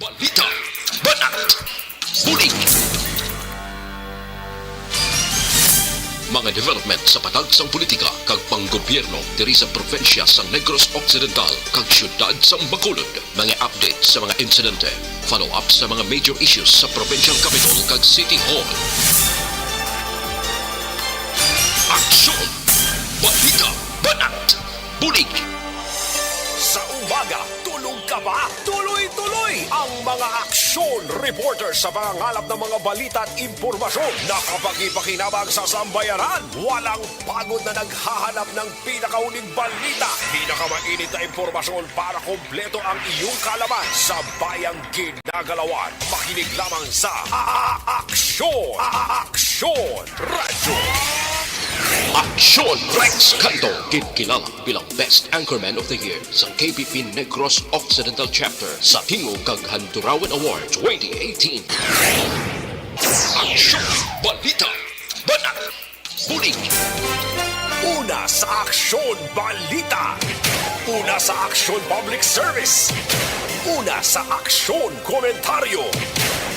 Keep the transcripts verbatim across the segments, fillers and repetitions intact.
Balita, banat, bulig. Mga development sa patag sang politika kag panggobyerno diri sa probinsya sang Negros Occidental kag siyudad sang Bacolod. Mga update sa mga insidente, follow-up sa mga major issues sa provincial capital kag city hall. Aksyon! Balita, banat, bulig. Sa umaga, tulog ka ba? Tuloy-tuloy ang mga aksyon reporter sa pangangalap ng mga balita at impormasyon na kapakipakinabang sa sambayanan. Walang pagod na naghahanap ng pinakahuling balita, pinakamainit na impormasyon para kompleto ang iyong kaalaman sa bayang ginagalawan. Makinig lamang sa A-, A-, Aksyon! A-, A-, Aksyon! Radyo! Aksyon Rex Canto, ginkilala bilang Best Anchorman of the Year sa K P P Negros Occidental Chapter sa tingog kag Handurawan Award twenty eighteen. Aksyon! Balita! Banat! Bulig! Una sa Aksyon Balita. Una sa Aksyon Public Service. Una sa Aksyon Komentaryo.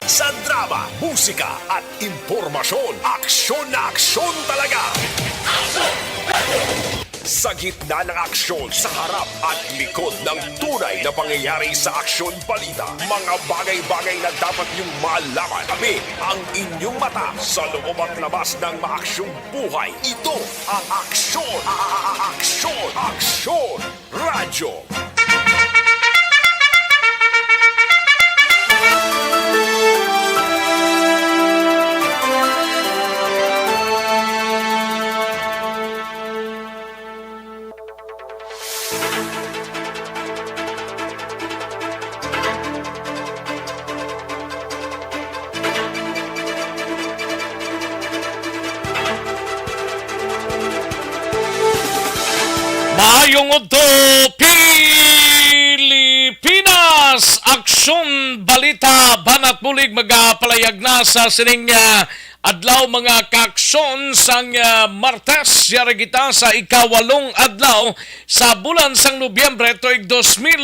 Sa drama, musika, at impormasyon, aksyon na aksyon talaga. Sa gitna ng aksyon, sa harap at likod ng tunay na pangyayari sa Aksyon Balita, mga bagay-bagay na dapat niyong malaman. Kami ang inyong mata sa loob at labas ng maaksyong buhay. Ito ang Aksyon, A-, A-, A-, Aksyon, Aksyon Radyo. Maayong udto, Pilipinas! Aksyon Balita, Banat Bulig, magapalayag na sa sining, ah, adlaw, mga kaaksyon, sang, ah, Martes. Yari kita sa ikawalong adlaw sa bulan sang Nobyembre, tuig dos mil,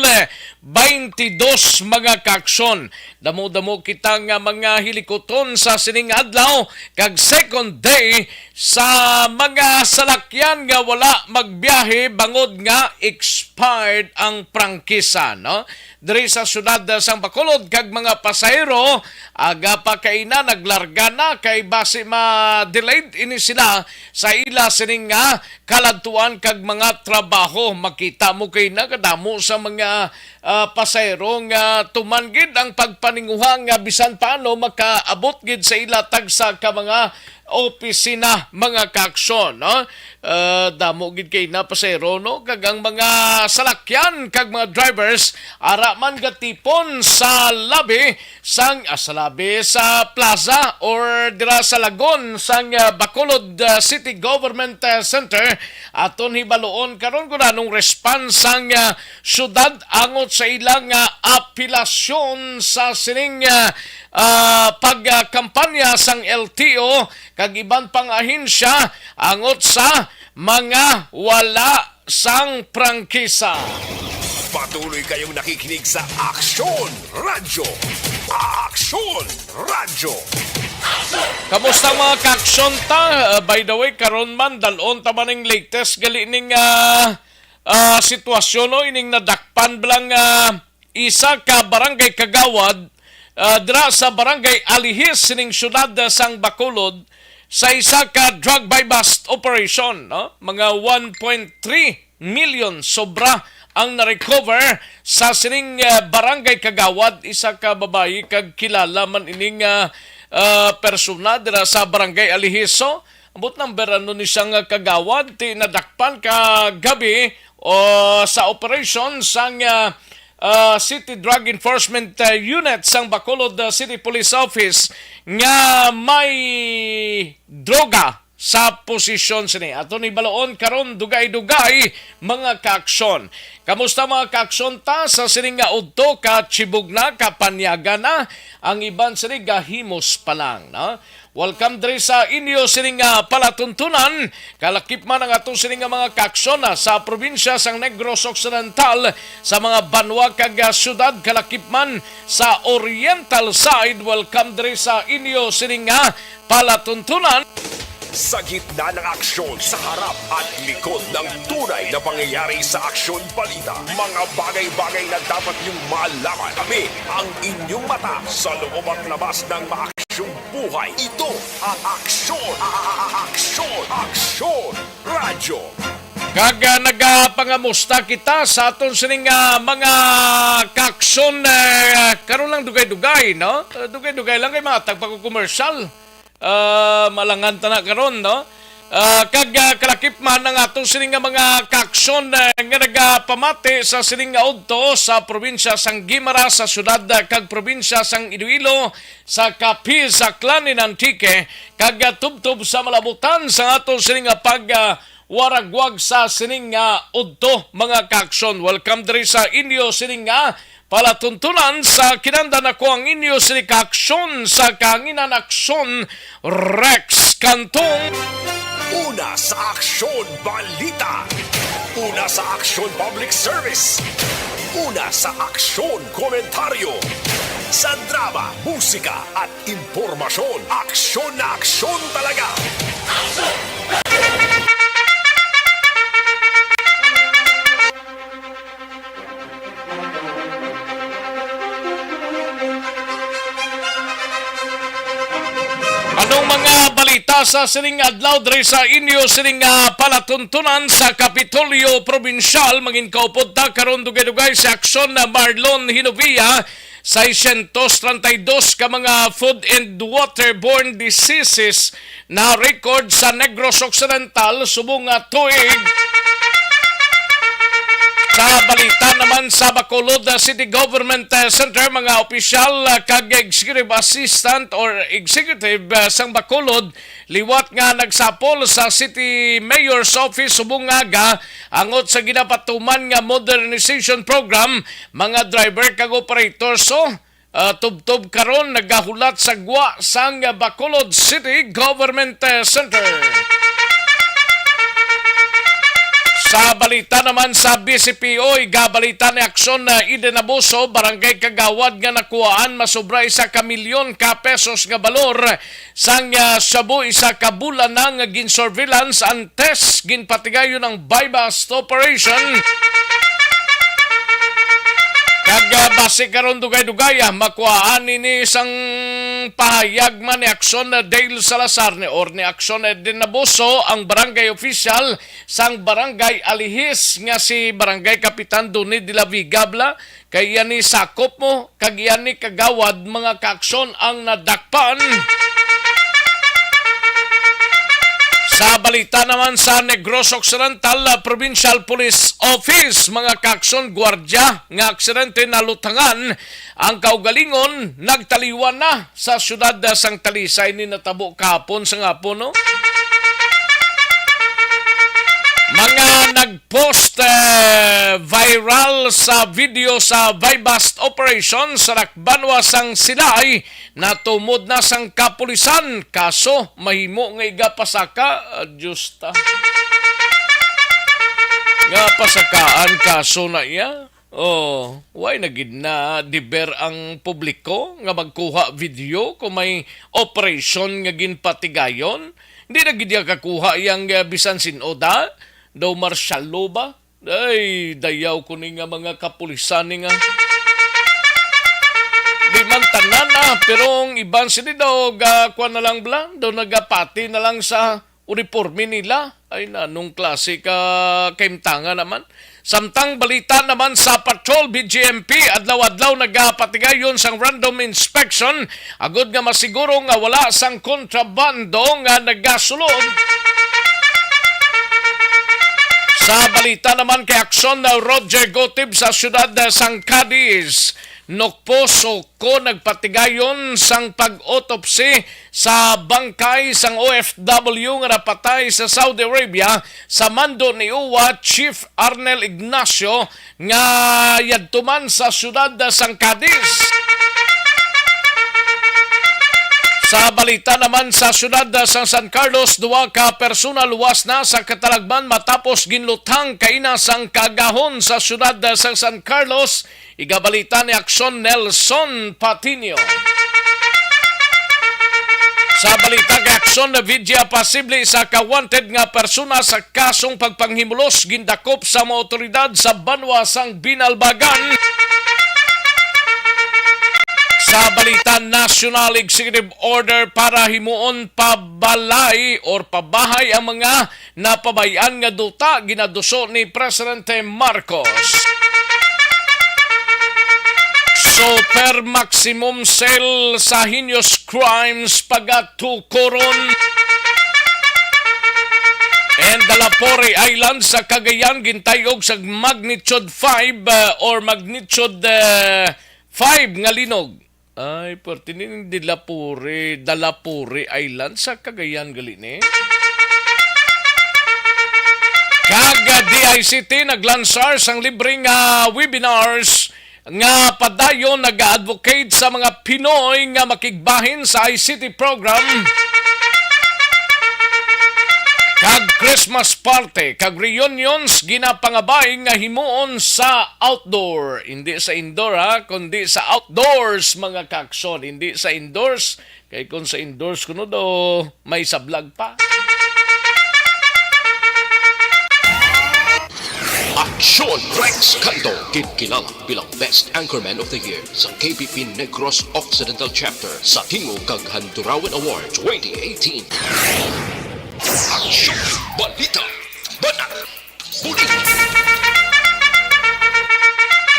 baynte dos, mga kaaksyon. Damo-damo kita nga mga hilikuton sa sining adlaw kag second day sa mga salakyan nga wala magbiyahe bangod nga expired ang prangkisa, no? Diri sa siyudad sang Bacolod kag mga pasahero aga pa kaina naglarga na kay basi ma-delayed ini sila sa ila sining nga kaladtuan kag mga trabaho. Makita mo kay nakadamo sa mga, ah, pasahero nga tuman gid ang pagpaninguha nga bisan paano makaabot gid sa ila tagsa ka mga opisina, mga kaaksyon, no? Ah, damo gid kay na pasahero, no? Kag ang mga salakyan kag mga drivers ara man gatipon sa labi sang, ah, sa labi sa plaza or dira sa lagon sang, ah, Bacolod, ah, City Government, ah, Center. Aton hibaluon karon kung anong response sang, ah, syudad angot sa ilang, ah, apelasyon sa sining, ah, ah, pagkampanya sang L T O kag iban pang ahensya angot sa mga wala sang prangkisa. Patuloy kayong nakikinig sa Aksyon Radyo. Aksyon Radyo. Kamusta, mga kaaksyon ta? Uh, by the way, karon man, dalon ta man ning latest gali ning, ah, ah, sitwasyon, no? Ining nadakpan bala nga isa ka barangay kagawad, ah, dira sa Barangay Alihis sining siyudad, ah, sang Bacolod sa isa ka drug buy-bust operation, no? Mga one point three million sobra ang na-recover sa sining, ah, barangay kagawad, isa ka babayi kag kilala man ining, ah, ah, persona dira sa Barangay Alihiso. Ambot number ano ni siya nga kagawad, ti nadakpan kagabi o sa operation sang, ah, ah, City Drug Enforcement, ah, Unit sang Bacolod, ah, City Police Office nga may droga sa posisyon sini. Ato ni baloon karon dugay-dugay, mga kaaksyon. Kamusta, mga kaaksyon ta, sa sini nga udto? Kachibog na, kapanyaga na, ang iban sini gahimos pa lang, no? Welcome diri sa inyo sining nga palatuntunan. Kalakip man ang ato sining nga mga kaaksyon, ah, sa probinsya sang Negros Occidental, sa mga banwa kag, ah, syudad, kalakip man sa Oriental side. Welcome diri sa inyo sining nga palatuntunan. Sa gitna ng aksyon, sa harap at likod ng tunay na pangyayari sa Aksyon Balita, mga bagay-bagay na dapat niyong malaman, kami ang inyong mata sa loob at labas ng maaksyong buhay. Ito ang Aksyon, a-, a-, a-, Aksyon, Aksyon Radyo. Kag, ah, nagapangamusta kita sa aton sining, ah, mga kaaksyon, ah, karon lang dugay-dugay, no? Ah, dugay-dugay lang kay matag pa ko commercial. Ah, malangan ta na karon, no? Ah, kag, ah, kalakip man ang aton sining nga mga kaaksyon, ah, nga nagapamati sa sining nga udto sa probinsya sang Guimaras, sa syudad, ah, kag probinsya sang Iloilo, sa Capiz, sa Aklan, in Antique, kag, ah, tubtob sa malabutan sa aton sining nga pag, ah, waragwag sa sining nga udto, mga kaaksyon. Welcome diri sa inyo sining nga palatuntunan. Sa kinahanglan, ako ang inyo sining kaaksyon sa kahanginan, Aksyon Rex Cantong. Una sa Aksyon Balita. Una sa Aksyon Public Service. Una sa Aksyon Komentaryo. Sa drama, musika, at impormasyon, aksyon na aksyon talaga. Anong mga balita sa sining adlaw diri sa inyo sining, ah, palatuntunan sa Kapitolyo Probinsyal? Mangin kaupod ta karon dugay-dugay si Aksyon Marlon Hinovia. Seiscientos treinta y dos ka mga food and waterborne diseases na record sa Negros Occidental subong nga tuig. Sa balita naman sa Bacolod, uh, City Government, uh, Center, mga opisyal, uh, kag executive assistant or executive, uh, sang Bacolod liwat nga nagsapol sa City Mayor's Office subong nga aga angot sa ginapatuman nga modernization program, mga driver kag operator. So, ah, tubtob karon nagahulat sa gwa sang Bacolod City Government, eh, Center. Sa balita naman sa B C P O, igabalita ni Aksyon, ah, Eden Abuso, barangay kagawad nga nakuhaan masobra isa ka milyon ka pesos nga balor sang, ah, shabu isa ka bulan na nga gin-surveillance antes ginpatigayon ang buy-bust operation. Kag, ah, basi karon dugay-dugay, ah, makuhaan ini sang pahayag man ni Aksyon, ah, Dale Salazar ni, or ni Aksyon, ah, Eden Abuso, ang barangay official sang Barangay Alihis nga si Barangay Kapitan Donny de la Vega bala, kay iya ni sakop mo, kag iya ni kagawad, mga kaaksyon, ang nadakpan. Sa balita naman sa Negros Occidental, ah, Provincial Police Office, mga kaaksyon, gwardya nga aksidente nalutangan ang kaugalingon, nagtaliwan na sa siyudad sang Talisay. Ni natabo kahapon sa hapon, no? Mga nag-post, eh, viral sa video sa buy-bust operation sa Dakbanwa sang Silay, natumod na sang kapulisan. Kaso, mahimo nga igapasaka. Ah, Diyos ta. Nga pasakaan kaso na iya. Oh, why na gid na deber ang publiko nga magkuha video kung may operasyon nga ginpatigayon? Hindi na gid iya kakuha yang, eh, bisan sin-o da, daw martial law ba? Ay, dayaw ko ni nga mga kapulisan ni nga. Di man tanan, ah, pero ang iban sini daw ga kuan na lang bala, daw nagapati na lang sa uniporme nila. Ay, nanong klase ka kaimtangan naman. Samtang balita naman sa Patrol, B J M P, adlaw-adlaw nagapatigayon sang random inspection agud nga masiguro nga wala sang kontrabando nga nagasulod. Sa balita naman kay Aksyon, Roger Gotib sa siyudad sang Cadiz, Nokpo, Soco, nagpatigayon sang pag-autopsy sa bangkay sang O F W nga napatay sa Saudi Arabia sa mando ni uwa Chief Arnel Ignacio nga yadto man sa siyudad sang Cadiz. Sa balita naman sa siyudad sang San Carlos, duha ka persona luwas na sa katalagman matapos ginluthang kaina sang kaagahon sa siyudad sang San Carlos. Igabalita ni Aksyon Nelson Patiño. Sa balita kay Aksyon, na Vidya, posible sa ka-wanted nga persona sa kasong pagpanghimulos gindakop sa mga otoridad sa banwa sang Binalbagan. Sa balita nasyonal, executive order para himuon pabalay or pabahay ang mga napabay-an nga duta ginaduso ni Presidente Marcos. Super maximum cell sa heinous crimes pagatukuron. And Dalapore Island sa Cagayan gintayog sa magnitude five, uh, or magnitude, uh, five nga linog. Ay, perti ni Dalapore, Dalapore Island sa Cagayan gali ni. Kag, uh, D I C T naglansar sang libre nga webinars nga padayon nag-advocate sa mga Pinoy nga makigbahin sa I C T program. Kag Christmas party, kag reunions ginapangabay nga himuon sa outdoor. Hindi sa indoor, ha, kundi sa outdoors, mga kaaksyon. Hindi sa indoors, kay kung sa indoors kuno daw may sablag pa. Aksyon Rex Canto, ginkilala bilang Best Anchorman of the Year sa K P P Negros Occidental Chapter sa Tingog kag Handurawan Award twenty eighteen. Aksyon! Balita! Banat! Bulig!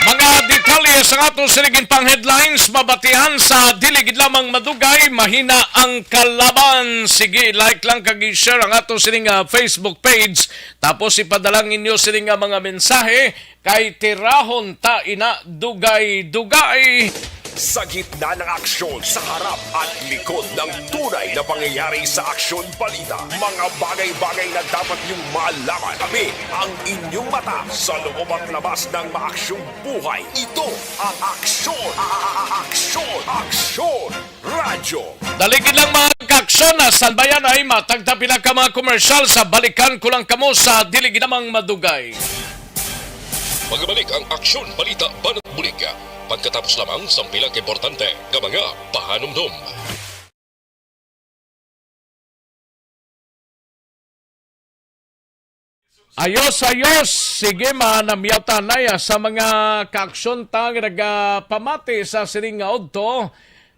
Mga detalye sa ato sining pang headlines, mabatihan sa dili gid lamang madugay, mahina ang kalaban. Sige, like lang kag i-share ang ato sining, ah, Facebook page. Tapos ipadala ninyo sini nga mga mensahe kay tirahon ta ina dugay-dugay. Sa gitna ng aksyon, sa harap at likod ng tunay na pangyayari sa Aksyon Balita, mga bagay-bagay na dapat niyong malaman. Kami ang inyong mata sa loob at labas ng maaksyong buhay. Ito ang Aksyon, a- a- a- Aksyon, Aksyon Radyo. Daligid lang, mga kaaksyon, na standbyan ay matagda pila ka mga komersyal sa balikan ko lang kamo sa dili ginamang madugay. Magbalik ang Aksyon Balita Banat Bulig pagkatapos lamang sang pila ka importante nga mga pahanumdom. Ayos, ayos. Sige, manamyaw ta na ya sa mga kaaksyon ta nga nagapamati sa sining nga udto.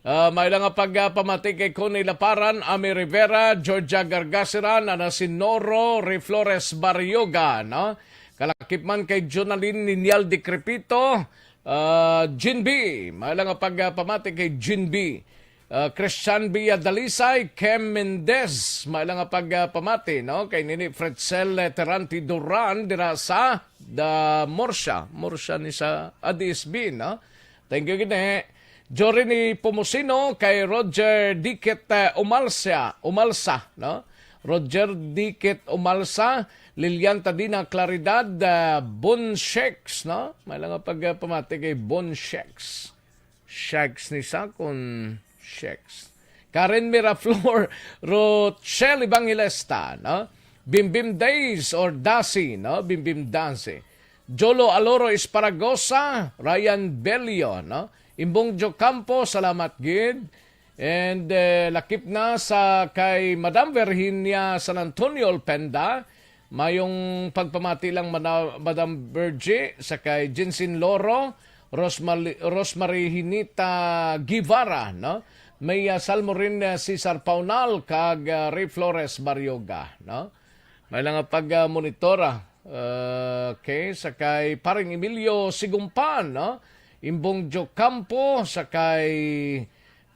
Ah, may lang nga pagpamati kay Connie Laparan, Ami Rivera, Georgia Gargasira, Nana Sinoro, Ray Flores Barrioga, no? Kalakip man kay Jonalyn Ninial Decrepito, ah, Jin B. May lang nga pagpamati kay Jin B. Ah, Christian Villa Dalisay, Kem Mendez, may lang nga pagpamati, no? Kay nini Fretzel, eh, Terante Duran dira sa da Murcia. Murcia ni sa A D S B, no? Thank you gid, eh. Jory ni Pomusino, kay Roger Dikit, eh, Umalsa, Umalsa, no? Roger Dikit Umalsa, Lilian Tadina Claridad, ah, Bon Shex, no? May lang nga pagpamati kay Bon Shex. Shags ni Sakon, Shags. Karen Miraflor, Rochelle Evangelista, no? Bimbim Days or Dasi, no? Bimbim Dasi. Jolo Aloro Esparagosa, Ryan Belio, no? Imbong Jo Campo, salamat gid. And, eh, lakip na sa kay Madam Virginia San Antonio Olpenda, mayong pagpamati lang, Mana-, Madam Virgie, sa kay Jensen Loro, Rosmali-, Rosemary Hinita Guevara, no? May, ah, salmo rin, ah, Cesar Paunal kag, ah, Ray Flores Barrioga, no? May lang nga pag, ah, monitora. Ah, okay, sa kay Paring Emilio Sigumpan, no? Imbong Jo Campo, sa kay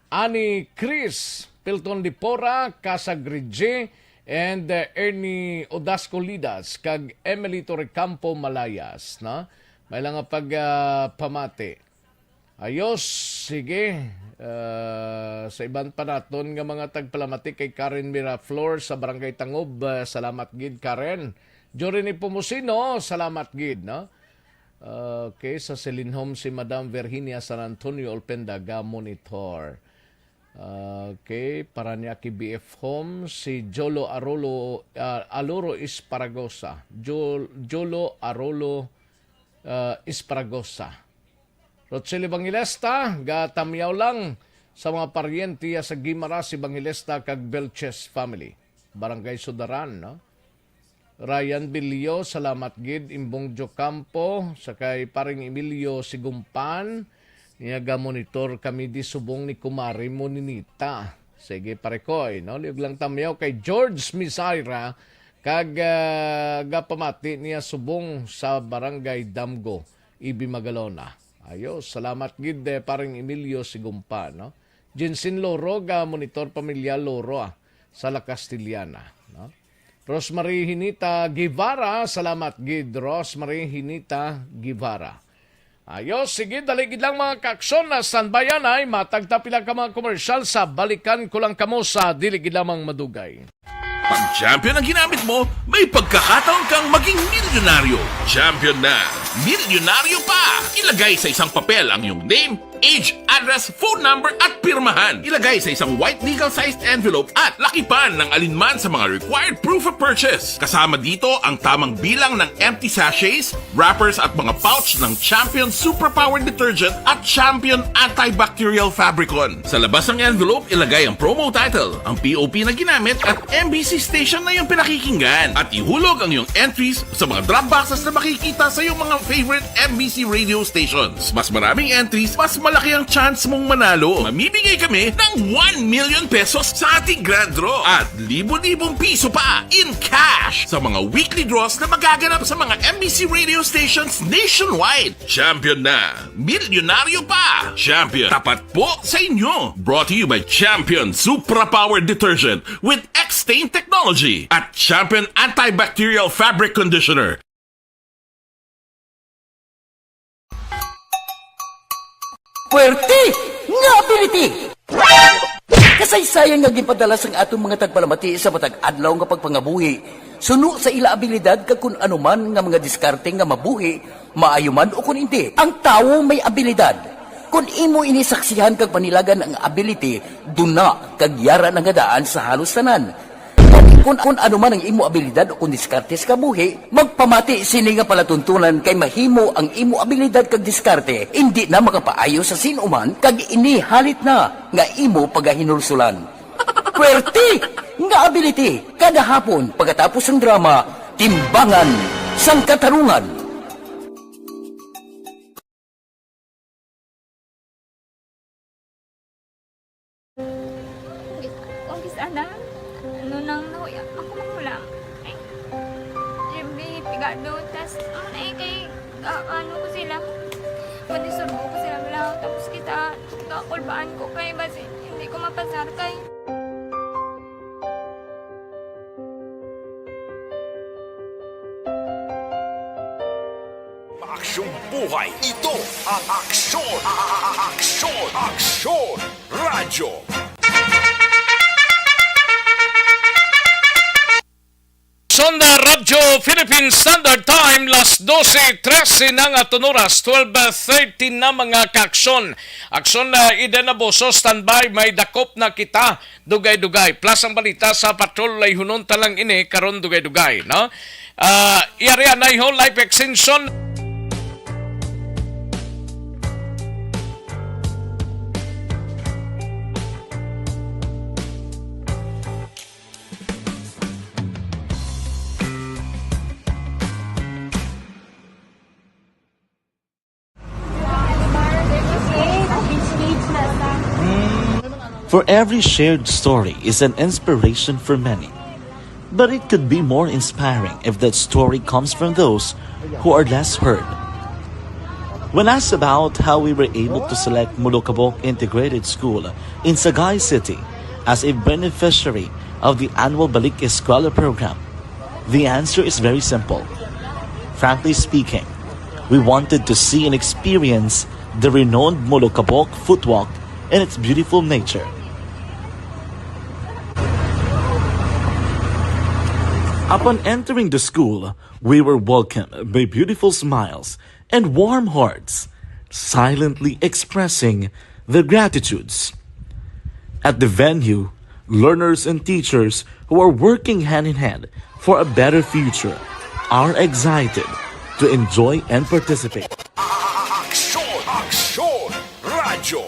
Ani Cris, Pilton Dipora, Casag Ridge, and, uh, Ernie Odasco Lidas, kag Emily Torrecampo Malayas, no? May lang nga pag, uh, pamati. Ayos, sige. Uh, sa iban pa naton nga mga tagpalamati kay Karen Miraflor sa Barangay Tangob, uh, salamat gid, Karen. Jory ni Pomusino, salamat gid, no? Okay, sa Celine Home si Madam Virginia San Antonio Olpenda ga monitor. Okay, Parañaque B F Home, si Jolo Arolo, ah, Aloro Esparagosa. Jol-, Jolo Arolo, ah, Esparagosa. Rochelle Evangelista, gatamyaw lang sa mga paryente sa Guimaras Evangelista kag Belches family. Barangay Sudaran, no? Ryan Bilio, salamat gid. Imbong Jocampo, sa kay Paring Emilio Sigumpan, niya ga-monitor kami di subong ni Kumari mo ninita. Sige, pare ko, eh, no? Liog lang tamyaw kay George Misaira, kag, ah, gapamati niya subong sa Barangay Damgo, Ibi Magalona. Ayo, salamat gid, eh, Paring Emilio Sigumpan, no? Jensen Loro, ga-monitor pamilya Loro, ah, sa La Castellana, no? Rosemary Hinita Guevara, salamat gid, Rosemary Hinita Guevara. Ayo, sige, dali gid lang, mga kaaksyon, na standby anay, matag ta pila ka mga komersyal, sa balikan ko lang kamo sa dili gid lamang madugay. Pag champion ang ginamit mo, may pagkakataon kang maging milyonaryo. Champion na, milyonaryo pa! Ilagay sa isang papel ang iyong name, age, address, phone number, at pirmahan. Ilagay sa isang white legal-sized envelope at lakipan ng alinman sa mga required proof of purchase. Kasama dito ang tamang bilang ng empty sachets, wrappers, at mga pouch ng Champion Superpower Detergent at Champion Antibacterial Fabricon. Sa labas ng envelope, ilagay ang promo title, ang P O P na ginamit, at M B C station na iyong pinakikinggan. At ihulog ang iyong entries sa mga drop boxes na makikita sa iyong mga favorite M B C radio stations. Mas maraming entries, mas malaki ang chance mong manalo. Mamimigay kami ng one million pesos sa ating grand draw at libo-libong piso pa in cash sa mga weekly draws na magaganap sa mga M B C radio stations nationwide. Champion na! Milyonaryo pa! Champion, tapat po sa inyo! Brought to you by Champion Supra Power Detergent with X-Stain Technology at Champion Antibacterial Fabric Conditioner. Puwerte nga ability! Kasaysayan nga ginpadala sang aton mga tagpalamati sa matag adlaw nga pagpangabuhi, suno sa ila abilidad kag kun ano man nga mga diskarte nga mabuhi, maayo man o kun indi. Ang tawo may abilidad. Kun imo ini saksihan kag panilagan ang ability, duna kag yara na nga daan sa halos tanan. Kun, kun ano man ang imo abilidad o kun diskarte sa kabuhi, magpamati sini nga palatuntunan kay mahimo ang imo abilidad kag diskarte indi na makapaayo sa sin-o man kag ini halit na nga imo pagahinulsulan. Puwerte nga ability! Kada hapon, pagkatapos sang drama, Timbangan sang Katarungan. Ang kis-, ang kis-, ana, ano nang nahuya, ako man wala. Ay, Jimmy, pigado, tas, ano na eh, kay, ah, ano ko sila, manisurbo ko sila, wala, tapos kita, kakulbaan ko kay, basi, hindi ko mapasar kay. Maaksyong buhay. Ito ang aksyon. A-, a-, a-, aksyon. Aksyon. Radyo. Son na Radyo Philippine Standard Time, las dose trese na nga tunuras, twelve thirty na, mga kaaksyon. Aksyon na Eden Abuso, standby, may dakop na kita. Dugay-dugay. Plus ang balita sa patrol, layhunon ta lang ini karon dugay-dugay, no? Ah, yari anay ho, life extension. For every shared story is an inspiration for many. But it could be more inspiring if that story comes from those who are less heard. When asked about how we were able to select Molokabok Integrated School in Sagay City as a beneficiary of the annual Balik Eskwela program, the answer is very simple. Frankly speaking, we wanted to see and experience the renowned Molokabok Footwalk and its beautiful nature. Upon entering the school, we were welcomed by beautiful smiles and warm hearts, silently expressing their gratitudes. At the venue, learners and teachers who are working hand in hand for a better future are excited to enjoy and participate. Aksyon! Aksyon! Radyo!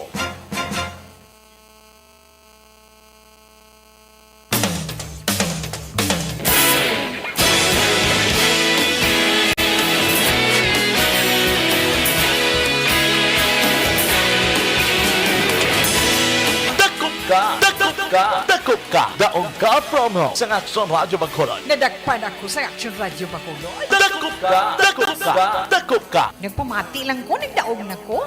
Dakop ka! Dakop ka! Dakop ka! Daog ka promo sa Aksyon Radyo Bacolod. Nadakpan ako sa Aksyon Radyo Bacolod. Dakop ka! Dakop ka! Dakop ka! Nagpamati lang ko, nagdaog na ko.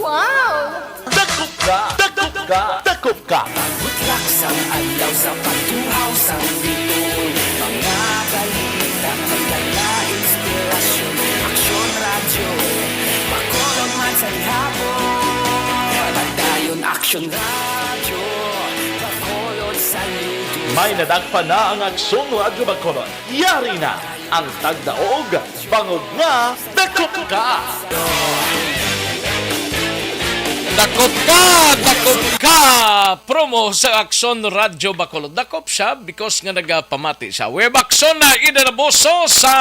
Wow! Dakop ka! Dakop ka! Dakop ka! Butlak sang adlaw sa pagtuhaw sang biton. Mga balita nga dala inspirasyon. Aksyon Radyo, Bacolod man sa gihapon. Padayon Aksyon Radyo, Bacolod sa luto. May nadakpan na ang Aksyon Radyo Bacolod. Yari na ang tagdaog, bangod nga dakop ka! Dakop ka! Dakop ka! Promo sa Aksyon Radyo Bacolod. Dakop siya because nga nagapamati siya. Web Aksyon na Ida Naboso sa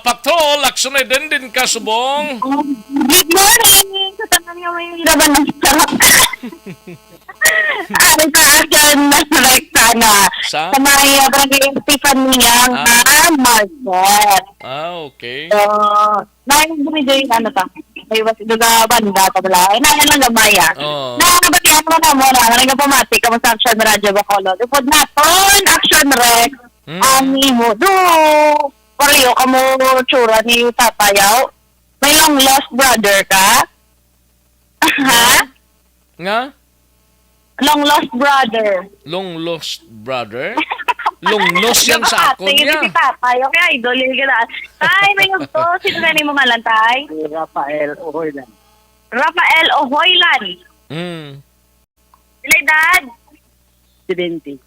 Patrol. Aksyon na din din ka subong. Good morning! Sa tanan nga may laban ng sarap. Ang sa akin, mas direct sana. Sa? Sa may, uh, barangay Estefania Ah. nga market. Ah, okay. So, may bumili yung ano ta. May was, doon sa banda, ta bala. Ay, na, lang gamay, ah. Oo. Na, nabatihan mo na mo na, nagpamati ka mo sa Action Radio Bacolod. Upod naton, Action Rex, Mm. ang imo. Do, pareho ka mo tsura ni Tatayaw. May long lost brother ka? Ha? Nga? Long lost brother. Long lost brother? Long lost yan sa akon Kapatid, niya. Si tatay. Okay, idol, yun ka na. Tay, may yugto. Sino na mo ngalan, tay? Si Rafael Ohoylan. Rafael Ohoylan. Hmm. Pila edad? Seventy.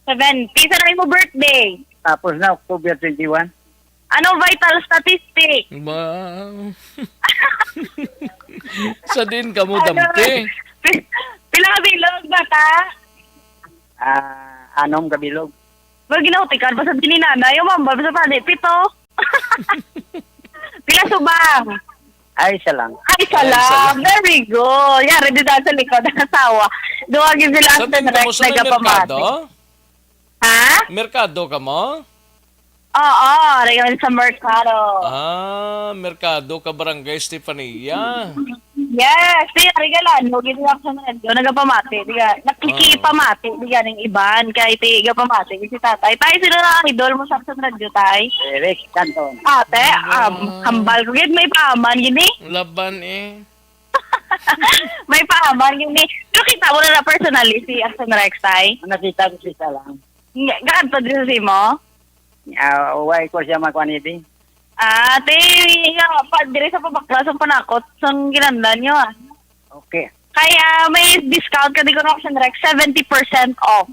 Seventy. Sa na mo birthday? Tapos na, October twenty-one. Ano vital statistic? Wow. Sa din ka mo Ano? damti? Pi-, pila ka bilog, bata? Ah, anom ka bilog. Wag ginautikan, basta din ni nanay, yung mamba, basta tali, pito. Pila subang? Ay, isa lang. Ay, isa Ay, isa lang. lang. Very good. Yari, di dahil sa likod, ang asawa. Duwagin sila Sa ang din ka mo direct sa may nagapamati. merkado? Ha? Merkado ka mo? Oo, ari kami sa merkado. Ah, merkado ka, Barangay Estefania. Yes, di, ari ka lang. Huwag yung reaction na yun. Nagapamati. Di ka, nakikipamati. Di ka ning iban. Kay ti, igapamati. Si tatay. Tay, sino na ang idol mo sa, sa radyo, tay? Eric Canton. Ate, um, Wow. hambal ko. Gid, may paman, gini. Laban eh. May paman, gini. Pero kita mo na na personally si Action Rex, tay? Nakita ko siya lang. Nga, gakanto din sa mo? Ah, why ko siya makuha ni di? Ah, te, nga, pa, diri sa pabaklas ang panakot sang ginanda niyo, ah. Okay. Kaya may discount ka di ko na Rex, seventy percent off.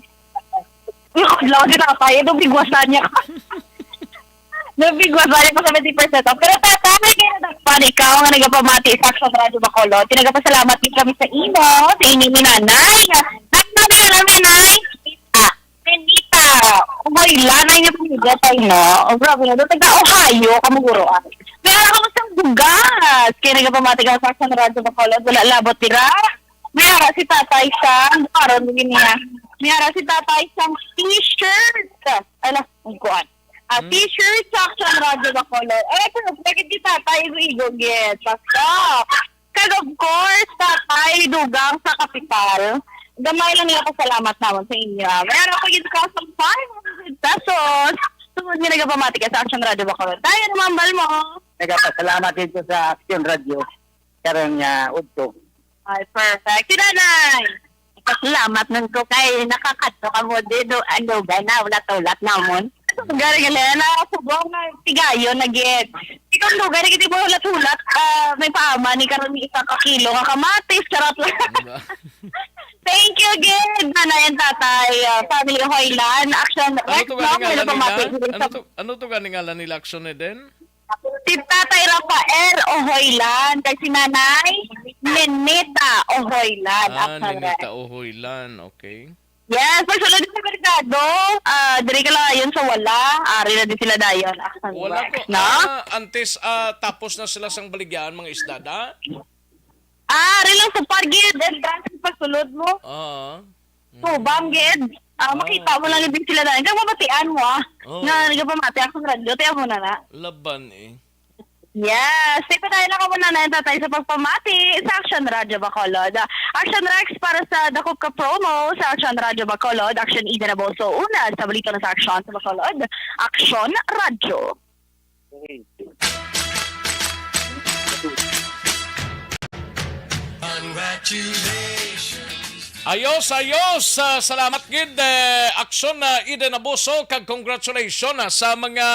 Yung kudlaw si tatay, ito bigwasan niya ka. Nabigwasan niya ka seventy percent off. Pero tatay, kaya nadakpan ikaw nga nagapamati sa Action Radio Bacolod. Tinagapasalamat din kami sa imo, sa inyo ni nanay. Nagmamahal kami, nay. Ah, Benita, okay lang na yung pamilya tayo, no? Oh, grabe na, taga Ohio, kamuguro, ah. May ara ka mo sa bugas. Kaya nagapamati ka sa Action Radio Bacolod, wala labot dira. May ara si tatay sa, karon, hindi niya. May ara si tatay sa t-shirt. Ala, ang kuan. Ah, Hmm. T-shirt sa Action Radio Bacolod. Ay, pero bakit si tatay igo-igo, yes. Basta. Kag of course, Tatay Dugang sa kapital. Gamay lang nila pasalamat naman sa inyo. Meron ko yung thousand five hundred pesos. Tungod nga nagapamati ka sa Action Radio Bacolod. Tayo, ano mambal mo? Nagapasalamat dito sa Action Radio. Karon nga, udto. Ay, perfect. Si Nanay! Salamat nun ko kay nakakadto ka mo din, no? Ano ba na? Wala tulat namon. Gari nga na, na, subong na, tigayon na gid. Ikaw lugar, hindi mo hulat-hulat, ah, may paama ni karon ni isa ka kilo nga kamatis, charot lang. Diba? Thank you, gid, nanay and tatay, ah, family Hoylan, Action Ano Rex, to no? gani May ngalan nila? napamati. Ano to, ano to gani ngalan nila, Action Eden? Si Tatay Rafael Ohoylan, kay si Nanay? Ninita Ohoylan, Ah, Action Rex. Ninita Ohoylan, okay. Yes, pagsulod sa merkado, ah, diri ka lang ayon sa wala, ari na din sila dayon, Action Wala Rex, ko, no? Ah, antes, ah, tapos na sila sang baligyan, mga isda, da? Ah, ari lang sa Pargid, entrance pagsulod mo. Ah. Mm. Tubang gid. Ah, Ah, makita mo lang okay. Din sila na. Kag mabatian mo, ah. Oh. Nga nagapamati ako sa radyo, tiyan mo na na. Laban eh. Yes. Di pa tayo nakauna na yung tatay sa pagpamati sa Action Radyo Bacolod. Ah, Action Rex para sa Dakop ka promo sa Action Radyo Bacolod. Action Ida Naboso una sa balita na sa Action sa Bacolod. Action Radyo. Congratulations. Ayos, ayos. Ah, salamat gid, eh, Action, ah, Eden Abuso, kag congratulations, ah, sa mga,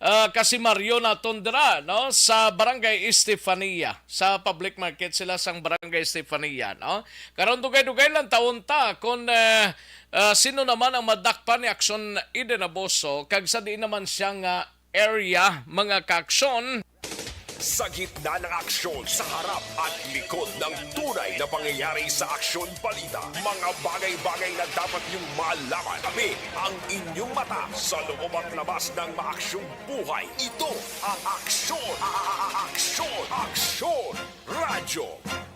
ah, kasimaryo naton dira, no, sa Barangay Estefania, sa public market sila sang Barangay Estefania, no. Karon dugay-dugay lang taon ta kung, eh, ah, sino naman ang madakpan ni Action Eden Abuso, kag sa di naman siya nga area, mga ka-aksyon. Sa gitna ng aksyon, sa harap at likod ng tunay na pangyayari sa Aksyon Balita, mga bagay-bagay na dapat niyong malaman. Kami ang inyong mata sa loob at labas ng maaksyong buhay. Ito ang Aksyon, a- a- a- Aksyon, Aksyon Radyo.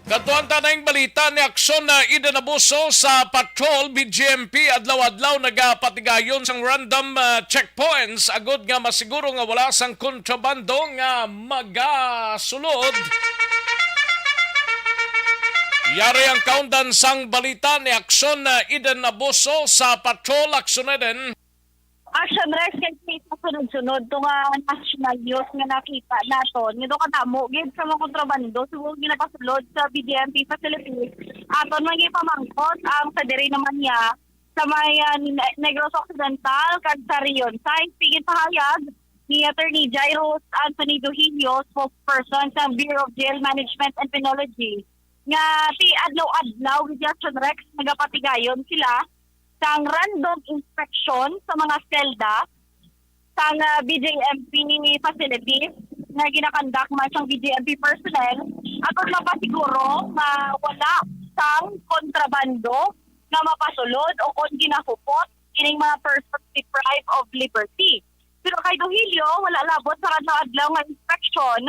Kadtuan ta na ing balita ni Aksyon na Eden Abuso sa patrol, B G M P adlaw-adlaw nagapatigayon sang random, ah, checkpoints agod nga masiguro nga wala sang kontrabando nga magasulod. Yari ang kaundan sang balita ni Aksyon na Eden Abuso sa patrol, Aksyon Eden. Action Rex, kay sa sunod-sunod to nga national news nga nakita naton, nga daw kadamo gid sa mga kontrabando siguro ginapasulod sa B J M P facilities. Aton man gipamangkot ang sa diri naman niya sa may, ah, Ne-, Negros Occidental kag sa Region Six. Sige, pahayag ni Attorney Jairus Anthony Duhilio, spokesperson sa Bureau of Jail Management and Penology, nga ti adlaw-adlaw gid, Action Rex, nagapatigayon sila sang random inspection sa mga selda sang, ah, B J M P facilities nga ginakandak man sang B J M P personnel, aron mapasiguro nga wala sang kontrabando nga mapasulod o kon ginahupot kining mga persons deprived of liberty. Pero kay Duhilio, wala labot sa adlaw-adlaw nga inspeksyon.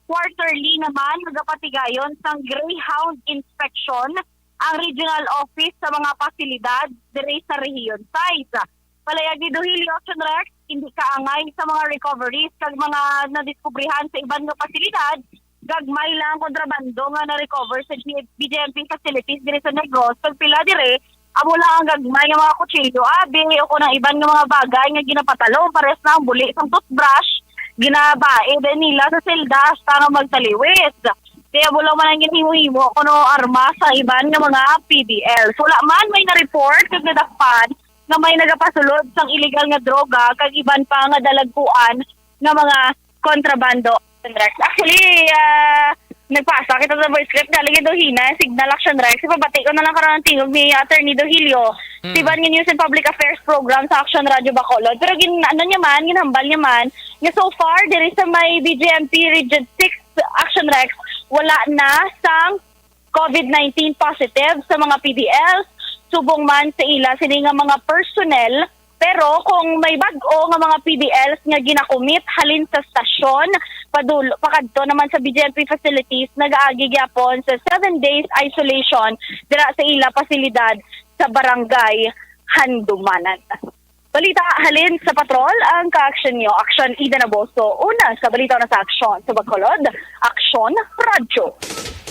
Quarterly naman, nagapatigayon sang Greyhound Inspection ang regional office sa mga pasilidad diri sa Rehiyon Six. Palayag ni Duhilio, Action Rex, hindi kaangay sa mga recoveries kag mga nadiskubrihan sa iban nga pasilidad, gagmay lang ang kontrabando nga na-recover sa G-, B J M P facilities diri sa Negros, kag pila diri, amo lang ang gagmay nga mga kutsilyo, abi, o kon ang iban nga mga bagay nga ginapatalom, pares na ang buli sang toothbrush, ginabae din nila sa selda hasta nga magtaliwis. Kay amo lang man ang ginhimo-himo kuno armas sa iban nga mga P D Ls. Wala man may na-report kag nadakpan nga may nagapasulod sang illegal nga droga kag iban pa nga dalagkuan nga mga kontrabando. Rex. Actually, ah, nagpasa kita sa voice clip, galing ito hina, signal, Action Rex. Ipabati ko na lang karon ang tingog ni Attorney Dohilio, Mm. Siban nga News and Public Affairs Program sa Action Radio Bacolod. Pero gin-, ano niya man, ginhambal niya man, nga so far, diri sa may B J M P Region Six, Action Rex, wala na sang COVID nineteen positive sa mga P D Ls, subong man sa ila sini nga mga personnel. Pero kung may bag-o nga mga P D Ls nga ginakumit halin sa stasyon, padulo, pakadto naman sa B J M P facilities, nagaagi gyapon sa seven days isolation dira sa ila pasilidad sa Barangay Handumanan. Balita halin sa patrol, ang ka-action niyo, Action Ida Naboso. Una sa balita na sa aksyon sa Bacolod, Aksyon Radyo.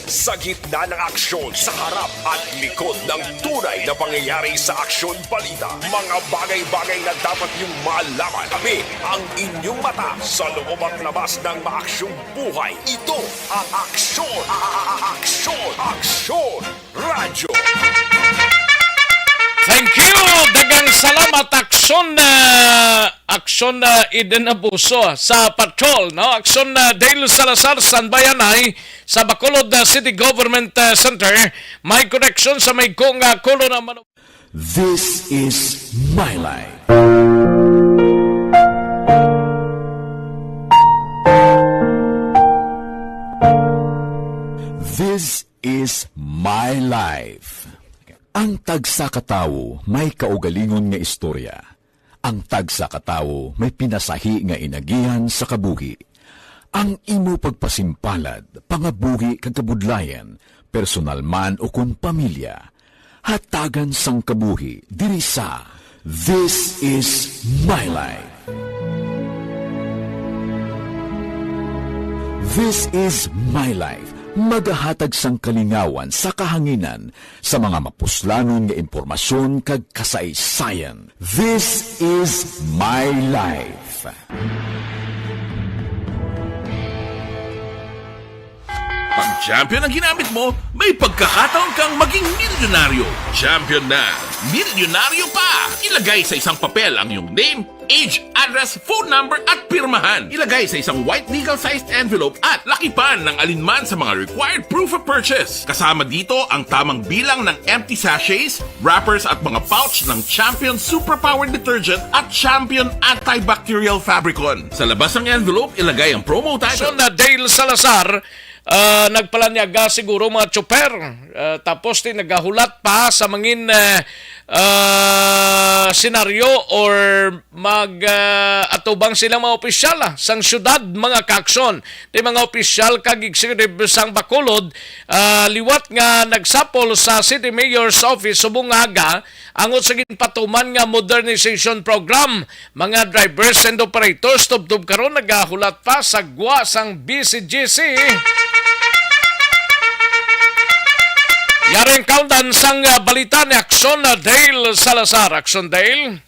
Sa gitna ng aksyon, sa harap at likod ng tunay na pangyayari sa Aksyon Balita, mga bagay-bagay na dapat niyong malaman. Kami ang inyong mata sa loob at labas ng maaksyong buhay. Ito ang Aksyon, a- a- a- Aksyon, Aksyon Radyo. Thank you! Daghang salamat, Aksyon, ah, Aksyon, ah, Eden Abuso, ah, sa patrol, no? Aksyon, ah, Dale Salazar, standby anay sa Bacolod, ah, City Government, ah, Center. May connection sa may kung, ah, kulo na manu- This is my life. This is my life. Ang tagsa ka tawo may kaugalingon nga istorya. Ang tagsa ka tawo may pinasahi nga inagihan sa kabuhi. Ang imo pagpasimpalad, pangabuhi kag kabudlayan, personal man o kon pamilya, hatagan sang kabuhi diri sa This is My Life. This is My Life. Magahatag sang kalingawan sa kahanginan sa mga mapuslanon nga impormasyon kag kasaysayan. This is My Life. Pag champion ang ginamit mo, may pagkakataon kang maging milyonaryo. Champion na, milyonaryo pa! Ilagay sa isang papel ang iyong name, age, address, phone number, at pirmahan. Ilagay sa isang white legal-sized envelope at lakipan ng alinman sa mga required proof of purchase. Kasama dito ang tamang bilang ng empty sachets, wrappers, at mga pouch ng Champion Superpower Detergent at Champion Antibacterial Fabricon. Sa labas ng envelope, ilagay ang promo title. So na Dale Salazar, ah, nagpalanyaga siguro mga tsuper, ah, tapos ti nagahulat pa sa mangin, ah, ah, senaryo or mag, ah, atubang silang mga opisyal, ah, sang syudad, mga ka-aksyon. Ti mga opisyal kag executive sang Bacolod, ah, liwat nga nagsapol sa City Mayor's Office subong nga aga angot sa ginpatuman nga modernization program. Mga drivers and operators tubtob karon nagahulat pa sa gwa sang B C G C. Yari ang kaundan sang, ah, balita ni Aksyon, ah, Dale Salazar. Aksyon, Dale.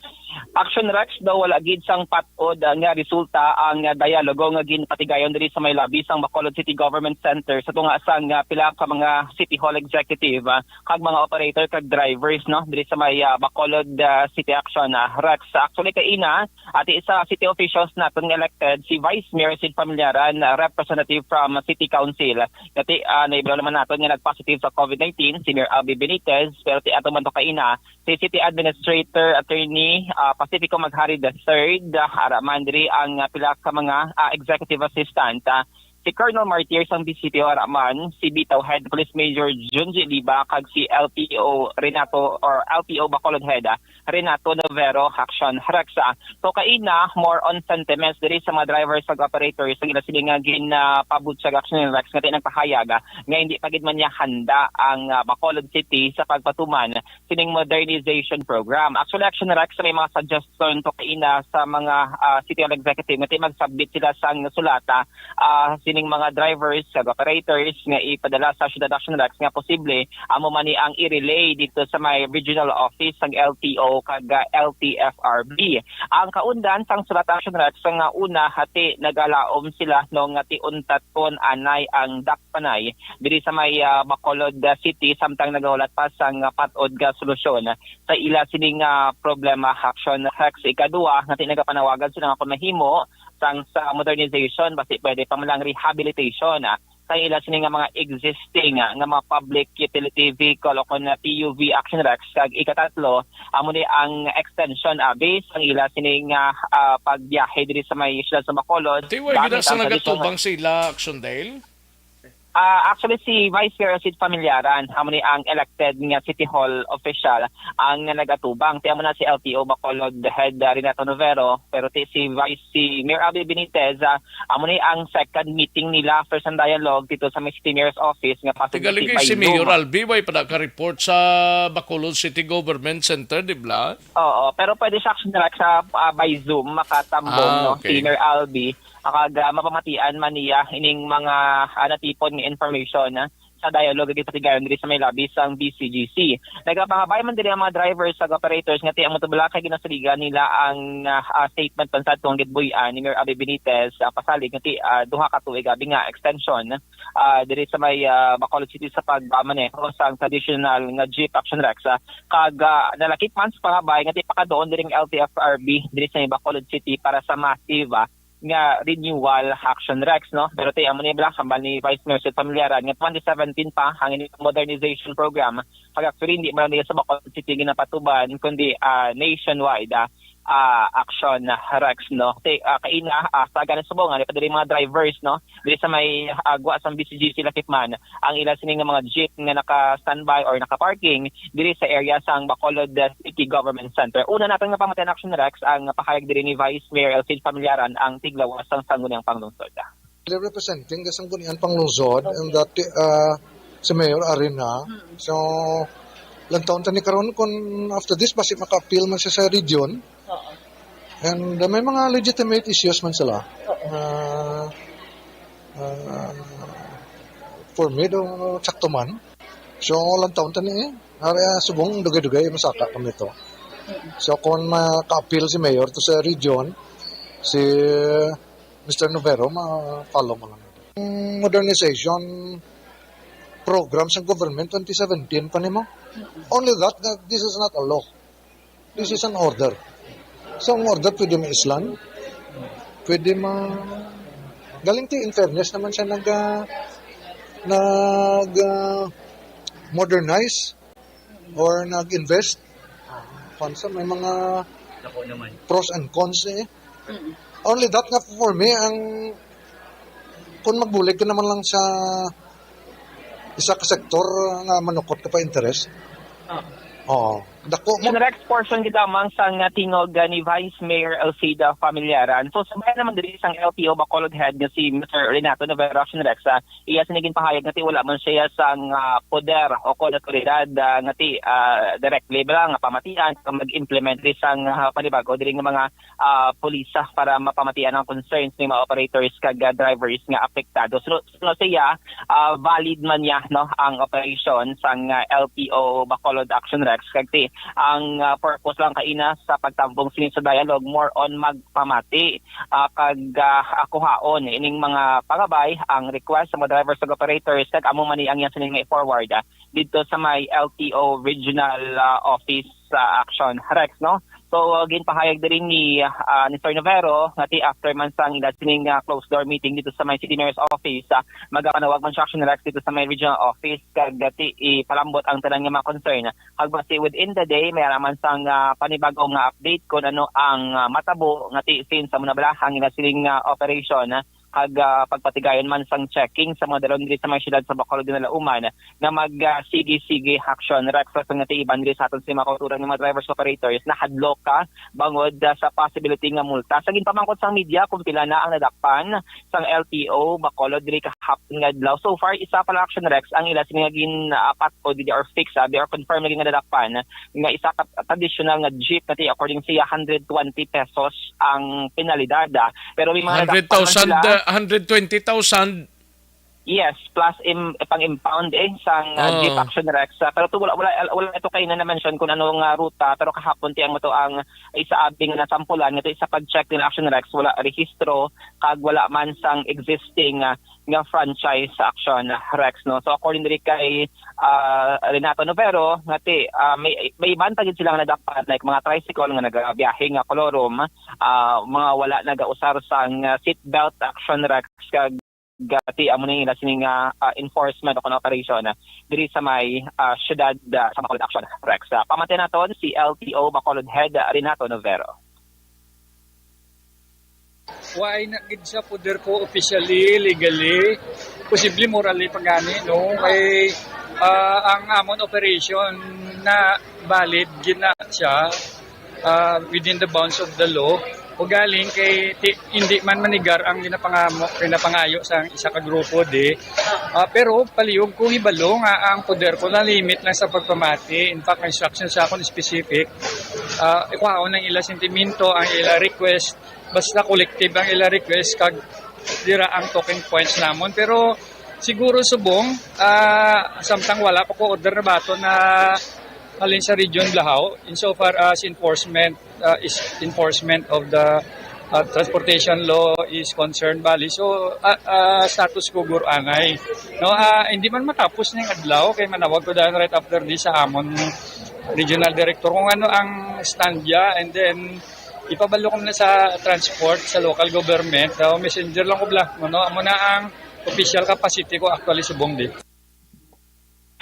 Action Rex, daw wala gid sang patod, ah, nga resulta ang, ah, dialogo nga ginpatigayon diri sa may labi sang Bacolod City Government Center sa tunga sang, ah, pila ka mga City Hall executive, ah, kag mga operator kag drivers, no, diri sa may, ah, Bacolod, ah, City Action, ah, Rex. Actually, kaina, ati sa city officials naton nga elected, si Vice Mayor Sid Familiaran, ah, representative from City Council. Ati, ah, nahibaw naman naton nga nag-positive sa COVID nineteen si Mayor Abby Benitez, pero ti ato man to kaina, si City Administrator Attorney, ah, Pacifico Maghari the third, ah, ara man diri ang, ah, pila ka mga, ah, executive assistant, ah, si Colonel Martir sang B C P O, ara man si Bitaw Head Police Major Junji Liba, kag si L T O Renato or L T O Bacolod Head, ah, Renato Novero. Action Rex, ah. So kaina, more on sentiments diri sa mga drivers kag operators sa ila sini nga gin, ah, pabutyag. Action Rex, nga ti nagpahayag, ah, nga hindi pa gid man niya handa ang, ah, Bacolod City sa pagpatuman sining modernization program. Actually, Action Rex, may mga suggestion to kaina sa mga, ah, City Hall Executive nga ti mag-submit sila sang sulata, ah, sining mga drivers kag operators nga ipadala sa Syudad, Action Rex, nga posible amo man ni ang i-relay dito sa may regional office sang L T O kag, ah, L T F R B. Ang kaundan sang sulata, Action Rex, nga una, ati nagalaom sila, no, nga ti untat kon anay ang dakpanay diri sa may, ah, Bacolod, ah, City, samtang nagahulat pa sang, ah, patod nga solusyon sa ila sining, ah, problema. Action Rex, ikadua, nga ti nagapanawagan sila nga kung mahimo sang sa modernization, basi pwede pa man lang rehabilitation, ah, sa ila sini nga mga existing, ah, nga mga public utility vehicle o kon, ah, P U V. Action Rex, kag ikatatlo, amo ni ang extension, abi, sang ila sini nga, ah, pagbiyahe diri sa may siyudad sa Bacolod. Ti way gamit gid ang sa tradisyonal nagatubang sila, Action Dale? Ah, actually, si Vice Mayor Sid Familiaran, amo ni ang elected nga City Hall official, ang nagatubang. Ti amo na si L T O Bacolod Head, ah, Renato Novero, pero ti si Vice, si Mayor Abby Benitez, ah, amo ni ang second meeting nila, first ang dialogue dito sa may City Mayor's Office nga positive Tigaligay by si Mayor Zoom. Albi, way pa naka-report sa Bacolod City Government Center, di ba? Oo, pero pwede siya, Action Rex, sa, ah, by Zoom, makatambong, Ah, no, okay. Si Mayor Albi. Kag, ah, mapamatian man niya ining mga, ah, natipon nga information, ah, sa dialogue nga ginpatigayon diri sa may labi sang B C G C. Nagapangabay man diri ang mga drivers kag operators nga ti ang Motobulaca ginasaligan nila ang, ah, ah, statement man sadto nga ginbuy-an ni Mayor Abby Benitez, ah, pasalig nga ti, ah, duha ka tuig abi nga extension, ah, diri sa may, ah, Bacolod City sa pagmaneho sang traditional nga jeep. Action Rex, ah, kag, ah, nalakip man sa pangabay nga ti pakaduol diri ang L T F R B diri sa may Bacolod City para sa massive, ah, nga renewal. Action Rex, no? Pero ti amo ni bala, hambal ni Vice Mayor Sid Familiaran nga twenty seventeen pa ang ining modernization program. Kag actually, hindi man nila sa Bacolod City ginapatuban, kundi, ah, nationwide, ah. ah, action, ah, Rex, no? Ti, ah, kaina, ah, sa gani subong, nga pa diri mga drivers, no? Diri sa may, ah, agwa sang B C G C Latikman, ang ila sini nga mga jeep nga naka-standby or naka-parking diri sa area sang Bacolod, ah, City Government Center. Una naton nga pamatian, action, Rex, ang pahayag diri ni Vice Mayor Elfie Familiaran, ang tiglawas sang Sangguniang Panglungsod. Representing the Sangguniang Panglungsod and that, ah, si Mayor Arena. So, lantawon ta ni karon kung after this, basi maka-appeal man siya sa region. And, uh, may mga legitimate issues man sila. Uh, uh, for me, do, sakto man. So, lantawon ta ni, eh. Ari, ah, subong, dugay-dugay, masaka kami to. So, kung maka-appeal si Mayor to sa region, si Mister Novero, ma-follow mo lang. Ang modernization program sa government, twenty seventeen pa nimo. Only that, that this is not a law. This is an order. So, ang order pwede maislan. Pwede ma-, galing ti, in fairness naman siya nag, ah, nag, ah, modernize or nag-invest. Kung sa may mga Ako naman. Pros and cons eh. Only that nga for me, ang kung magbulig ka naman lang sa isa ka sektor nga manukot ka pa interes. Ah. Oo. Dako mo. Sa next portion gid lamang sang, ah, tingog, ah, ni Vice Mayor Elfida Familiaran. So, sabayan naman diri sang L T O Bacolod Head nga si Mister Renato Navarro, action, Rex, ah, iya sini ginpahayag nga ti wala man siya sang, ah, poder o kon autoridad, ah, nga ti, ah, directly ba nga pamatian kag mag-implement diri sang, ah, panibago diri nga mga, ah, pulisa para mapamatian ang concerns ni mga operators kag, ah, drivers nga apektado. So, so siya, ah, valid man niya, no, ang operation sang, ah, L T O Bacolod, action, Rex, kag ti ang, ah, purpose lang kaina sa pagtambong sini sa dialogue, more on magpamati, ah, kag, ah, kuhaon ining mga pangabay, ang request sa mga drivers ug operators, kag amo man ni ang iya sini nga i-forward, ah, didto sa may L T O Regional, ah, Office, ah, action, Rex, no? So, uh, ginpahayag diri ni, ah, ni Sir Novero nga ti after man sang ila sining, ah, closed door meeting dito sa may City Mayor's Office, ah, magapanawag man siya, action, Rex, dito sa may regional office kag, ah, ti ipalambot ang tanan nga mga concern. Kag basi within the day, may ara man sang, ah, panibago nga update kung ano ang, ah, matabo nga ti since amo na bala ang ila sining, ah, operation, ah, kag, ah, pagpatigayon man sang checking sa mga dalon diri sa mga syudad sa Bacolod nga nalauman nga mag, ah, sige-sige action. Rex, sa nga ti iban diri sa aton sa mga kauturan nga mga drivers operators, nahadlok ka bangod, ah, sa possibility nga multa. Sa ginpamangkot sang media kung pila na ang nadakpan sang L T O Bacolod diri kahapon nga adlaw. So far, isa pa lang, action, Rex, ang ila sini nga gin, ah, pat-od diri or fix, abi, or confirm lagi nga nadakpan nga isa ka traditional nga jeep nga ti, according siya, hundred twenty pesos ang penalidad, ah. Pero may mga nadakpan man sila. Hundred thousand, uh, hundred twenty thousand. Yes, plus im-, pang-impound, eh, sang, uh, Oh. Jeep, action, Rex. Uh, pero to, wala, wala, wala ito kayo na na-mention kung ano nga ruta, pero kahapon ti ang ito ang isa abi nga nasampulan, nga ito isa pag-check nila, action, Rex, wala rehistro, kag wala man sang existing, uh, nga franchise, action, uh, Rex, no? So, according diri kay, uh, Renato Novero, nga ti, uh, may, may iban pa gid sila nga nadakpan, like mga tricycle nga nagabiyahe nga kolorum, ah, mga wala nagausar sang, ah, seat belt, action, Rex, kag gati amo ni ila sini nga, ah, enforcement o kon operation, ah, diri sa may, ah, syudad, ah, sa Bacolod, action, Rex. Ah, pamatian naton si L T O Bacolod Head, ah, Renato Novero. Wa ay na gid sa poder ko officially, legally, posible morally pa gani, no? Kay, ah, ang amon operation na valid gid na siya, ah, within the bounds of the law. Ugaling kay ti-, hindi man manigar ang ginapangamo, ginapangayo sa isa ka grupo di. Ah, pero palihog ko hibalo nga ang poder ko na-limit lang sa pagpamati. In fact, ang instruction sa akon specific, ah, ikuhaon ang ila sentimento, ang ila request, basta collective ang ila request, kag dira ang talking points namon. Pero siguro subong, ah, samtang wala pa ko order na baton na halin sa Region Lahao, insofar as enforcement, ah, is enforcement of the, ah, transportation law is concerned, bali. So, ah, ah, status quo guro anay. No, ah, hindi man matapos ning adlaw, kay manawag ko dayon right after this sa amon regional director kung ano ang stand niya, and then ipabalo ko na sa transport, sa local government, daw messenger lang ko bla. Ano, amo na ang official capacity ko actually subong di.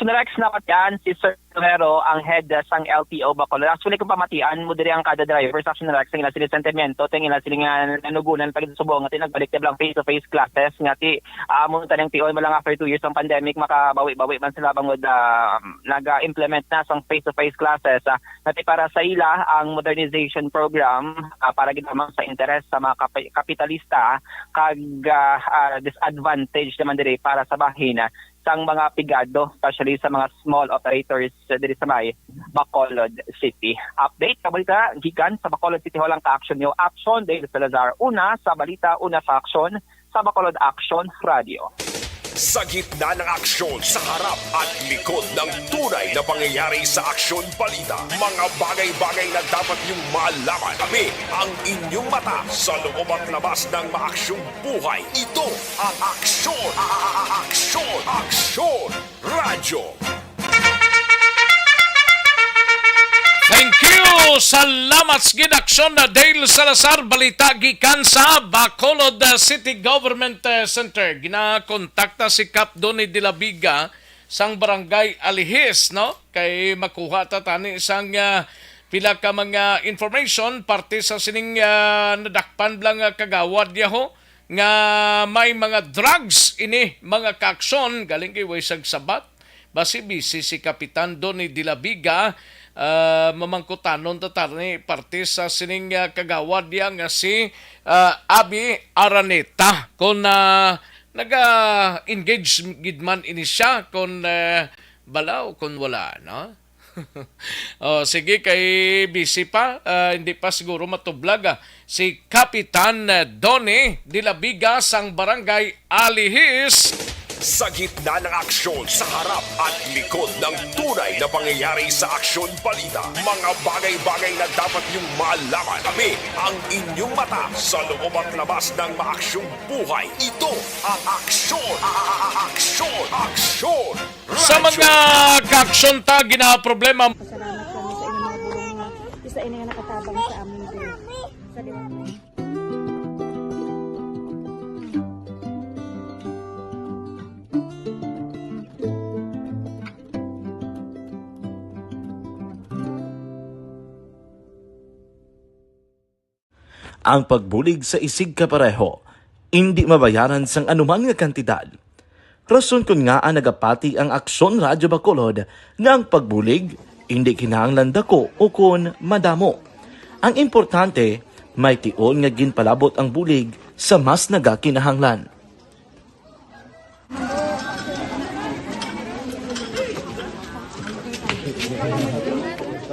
Action Rex, napatian si Sir Romero, ang head, uh, sang L T O Bacolod. Actually, kung pamatian mo diri ang kada driver sa Action Rex, ang ila sila sentimiento, ang ila sila nga nanugunan pag subong, at nagbalik na lang face-to-face classes, nga ti, ah, mo tanang tion mo lang after two years ang pandemic, makabawi-bawi man sila bangod, ah, nag-implement na sang face-to-face classes. Ah, nga ti para sa ila, ang modernization program, ah, para gid lamang sa interes sa mga kapi-, kapitalista, kag, ah, ah, disadvantage naman diri para sa bahin, ah, sang mga pigado, especially sa mga small operators, ah, diri sa may Bacolod City. Update sa balita gikan sa Bacolod City Hall ang ka-action niyo. Action, Dale Salazar. Una sa balita, una sa aksyon, sa Bacolod Action Radio. Sa gitna ng aksyon, sa harap at likod ng tunay na pangyayari sa Aksyon Balita, mga bagay-bagay na dapat niyong malaman. Kami ang inyong mata sa loob at labas ng maaksyong buhay. Ito ang Aksyon, a-, a-, a-, Aksyon, Aksyon Radyo. Thank you. Salamat sa gid, aksyon na Dale Salazar. Balita gikan sa Bacolod, uh, City Government, uh, Center. Ginakontakta si Kap Donny de la Viga sang Barangay Alihis, no? Kay makuha ta tani sang, uh, pila ka mga information parte sa sining, uh, nadakpan lang, uh, kagawad niya ho nga may mga drugs ini, mga kaaksyon, galing kay way sagsabat. Basi busy si Kapitan Donny de la Viga, ah, mamangkutanon ta tani parte sa sining, ah, kagawad niya nga si, ah, Abby Araneta. Kung, ah, naga-engage gid man ini siya, kung, ah, bala o kung wala, no? Oh, sige, kay busy pa, ah, hindi pa siguro matublag, ah, si Kapitan, ah, Donny de la Viga sang Barangay Alihis. Sa gitna ng aksyon, sa harap at likod ng tunay na pangyayari sa Aksyon Balita, mga bagay-bagay na dapat niyong malaman. Kami ang inyong mata sa loob at labas ng maaksyong buhay. Ito ang Aksyon, a-, a-, a-, Aksyon, Aksyon Sa mga kaaksyon ta ginaproblema. Pasalamat kami sa inyong mga bulong nga isa ini nga nakatabang sa amin din. Sa di- Ang pagbulig sa isigkapareho indi mabayaran sang anuman nga kantidad. Rason kon ngaa nagapati ang Aksyon Radyo Bacolod nga ang pagbulig indi kinahanglan dako ukon madamo. Ang importante, may tion nga ginpalabot ang bulig sa mas nagakinahanglan.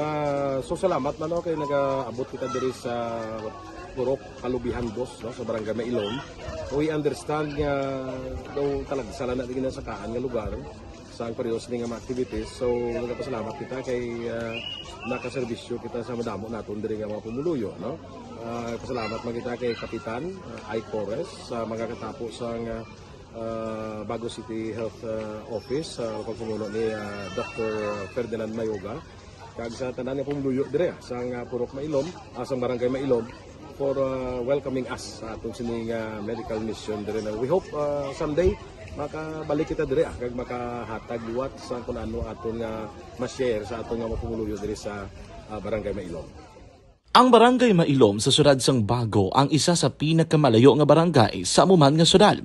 Ah, so, salamat man, no, kay nagaabot kita diri sa Purok Kalubihan Dos, no, sa Barangay Mailom. We understand nga daw talagsa lang na di ginasakaan nga lugar sa ang pareho sini nga mga activities. So, nagapasalamat kita kay, ah, nakaserbisyo kita sa madamo naton diri nga mga pumuluyo, no? Ah, pasalamat man kita kay Kapitan, ah, Ike Torres sa mga katapo sa nga, ah, Bago City Health, ah, Office, sa pagpamuno ni, ah, Doctor Ferdinand Mayoga, kag sa tanan nga pumuluyo dire, ah, sa nga Purok Mailom, ah, sa Barangay Mailom, for, ah, welcoming us sa aton sini nga medical mission dire na we hope, ah, someday makabalik kita dire, ah, kag makahatag liwat sa kun ano aton nga ma-share sa aton nga mga pumuluyo dire sa, ah, Barangay Mailom. Ang Barangay Mailom sa siyudad sang Bago ang isa sa pinakamalayo nga barangay sa amo man nga siyudad.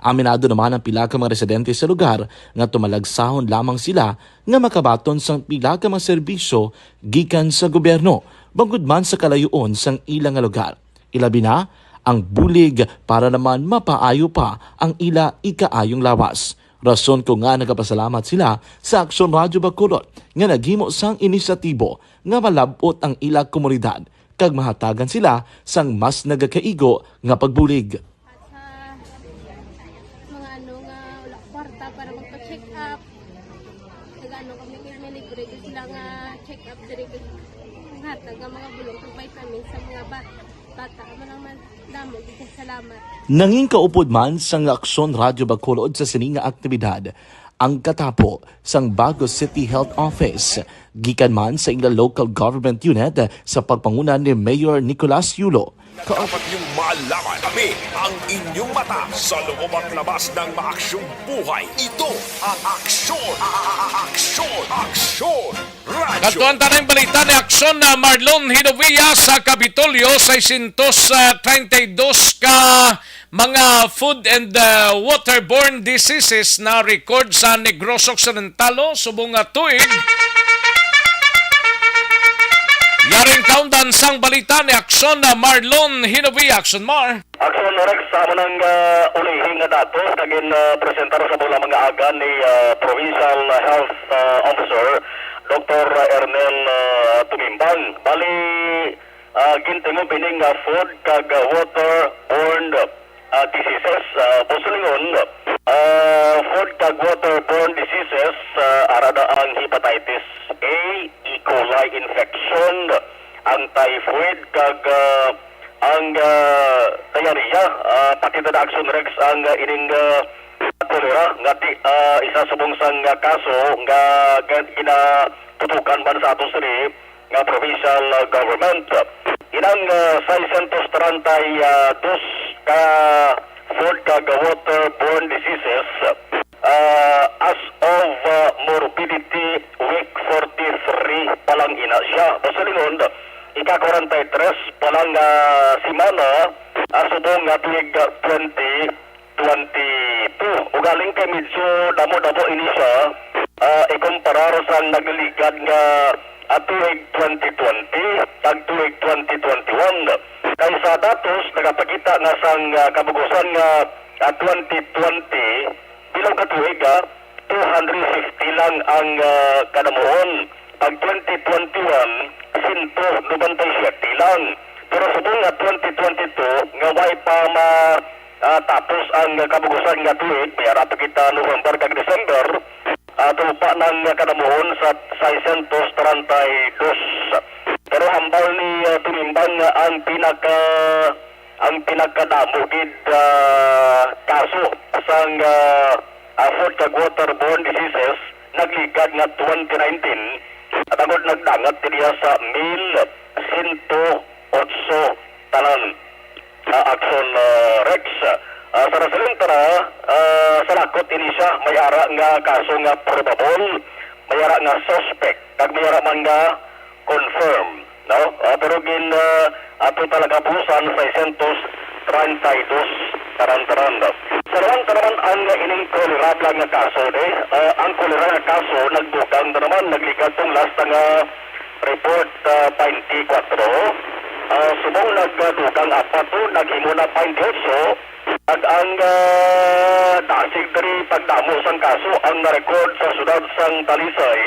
Aminado naman ang pila ka mga residente sa lugar nga tumalagsahon lamang sila nga makabaton sang pila ka mga serbisyo gikan sa gobyerno, bangod man sa kalayoon sang ila nga lugar. Ilabi na ang bulig para naman mapaayo pa ang ila ikaayong lawas. Rason ko nga nagapasalamat sila sa Aksyon Radyo Bacolod nga naghimo sang inisyatibo nga malab-ot ang ila komunidad kag mahatagan sila sang mas nagakaigo nga pagbulig. At sa mga ano nga wala kwarta para magpa-check up, nag-ano kami kay may libre gyud sila nga check up diri, kag hatag nga mga bulong kag vitamins sa mga ba-, bata. Amo lang man, damo gyud kay salamat. Nangin kaupod man sang Aksyon Radyo Bacolod sa sini nga aktibidad ang katapo sang Bago City Health Office, gikan man sa ila local government unit sa pagpanguna ni Mayor Nicolas Yulo. Dapat niyong malaman, kami ang inyong mata sa loob at labas ng maaksyong buhay. Ito ang Aksyon, a-, a-, a-, Aksyon, Aksyon Radyo. Kadtuan ta ning balita ni Aksyon na Marlon Hinovia sa Kapitolyo, seiscientos treinta y dos ka mga food and, ah, waterborne diseases na record sa Negros Occidental subong nga tuig. Yaring kaundan sang balita ni Aksyon na Marlon Hinovia. Aksyon, Mar. Aksyon, Rex, sa amo nang, ah, ulihi nga datos nga gin, ah, presentar sa bulang mga aga ni, ah, Provincial Health, ah, Officer Doktor Ernel, ah, Tumimbang. Bali, ah, gintingog ining, ah, food kag, ah, waterborne, ah, diseases. Ah, busilingon, ah, food kag waterborne diseases, ah, ara na ang hepatitis A, E. coli infection, ang typhoid, kag, ah, ang, ah, diarrhea. Ah, pakita na Aksyon, Rex, ang, ah, ining, ah, cholera nga di, ah, isa subong sang, ah, kaso nga, nga ginatutukan man sa ato sini nga provincial, ah, government. Inang, ah, seiscientos treinta y dos ka food kag waterborne diseases, ah, as of, ah, Morbidity Week forty-three pa lang ina siya. Busilingon, ika-kwarenta y tres pa lang nga semana, ah, subong nga tuig, ah, twenty twenty-two. Ugaling kay medyo damo-damo ini siya, ah, ikumparar sang nagligad nga, ah, tuig twenty twenty kag tuig twenty twenty-one. Kay sa datos nagapakita nga sang, ah, kabugusan nga, ah, twenty twenty, bilog ka tuig, ah, two hundred fifty lang ang, ah, kadamuhon. Pag twenty twenty-one, sento nobenta y siyete lang. Pero subong nga twenty twenty-two, nga way pa ma-, ah, tapos ang kabugusan nga tuig, may ara pa kita November kag December, ah, tupa nang kadamuhon sa seiscientos treinta y dos. Pero hambal ni, ah, Tumimbang nga ang pinaka, ang pinakadamo gid, ah, kaso sang, ah, ah, food kag waterborne diseases nagligad nga twenty nineteen, tungod nagdangat diriya sa mil sento otso tanan. Ah, Aksyon, ah, Rex. Ah, sa resulta na, ah, sa lakot ini siya, may ara nga kaso nga probable, may ara nga suspect, kag may ara man nga confirm, no? Ah, pero gin, ah, ato talaga busan seiscientos treinta y dos tanan-tanan. Sa naman, sa naman ang ining cholera nga kaso, eh, ah, ang cholera nga kaso nagdugang na naman, nagligad tong last nga report, ah, twenty-four. Ah, subong nagdugang apat to, naghimo na twenty-eight. Ag ang, ah, dasig diri pagdamo sang kaso ang na-record sa siyudad sang Talisay,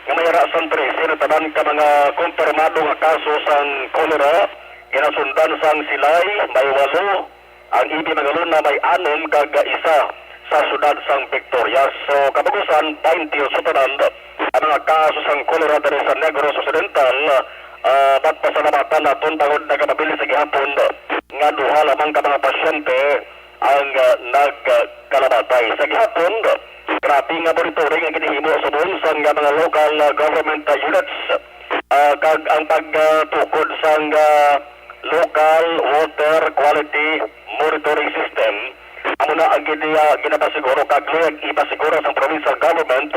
nga may ara sang trese na tanan ka mga kumpirmado nga kaso sang cholera, ginasundan sang Silay, may walo, ang E B Magalona may anom, kag isa sa siyudad sang Victorias. So, kabugusan, twenty-eight tanan ang mga kaso sang cholera diri sa Negros Occidental. Ah, but pasalamatan naton tungod nagapabilin sa gihapon nga duha lamang ka mga pasyente ang, ah, nagkalamatay. Sa gihapon, grabe nga monitoring ang ginhimo subong sang mga local, ah, government, ah, units, ah, kag ang pagtukod sang, ah, local water quality monitoring system. Amo na ang gini, ah, ginapasiguro kag luyag ipasiguro sang provincial government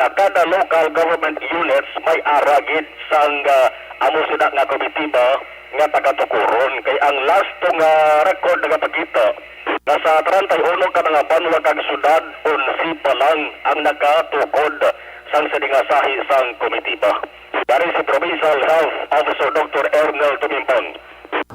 na kada local government units may ara gid sang, ah, amo sila nga komitiba nga tagatukuron. Kay ang last to nga record nagapakita nga sa treinta y uno ka mga banwa kag syudad, onse pa lang ang nakatukod sang sini nga sahi sang komitiba. Dari si Provincial Health Officer Doktor Ernel Tumimbang.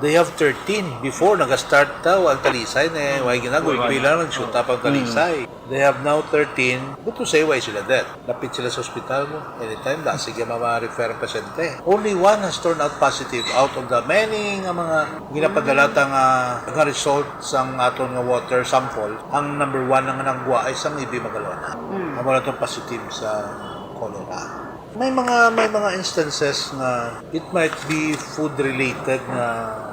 They have thirteen. Before, nag-start daw ang Talisay, ne? Way ginagulpi lang, nagsuta pa ang Talisay. They have now thirteen. Good to say, way sila dead. Lapit sila sa ospital mo. Anytime, dasig ang mga refer ang pasyente. Only one has turned out positive out of the many nga mga ginapadala ta nga, nga result sang aton nga water sample. Ang number one nga nagwa ay sang E B Magalona. Amo na itong positive sa cholera. May mga, may mga instances nga it might be food related nga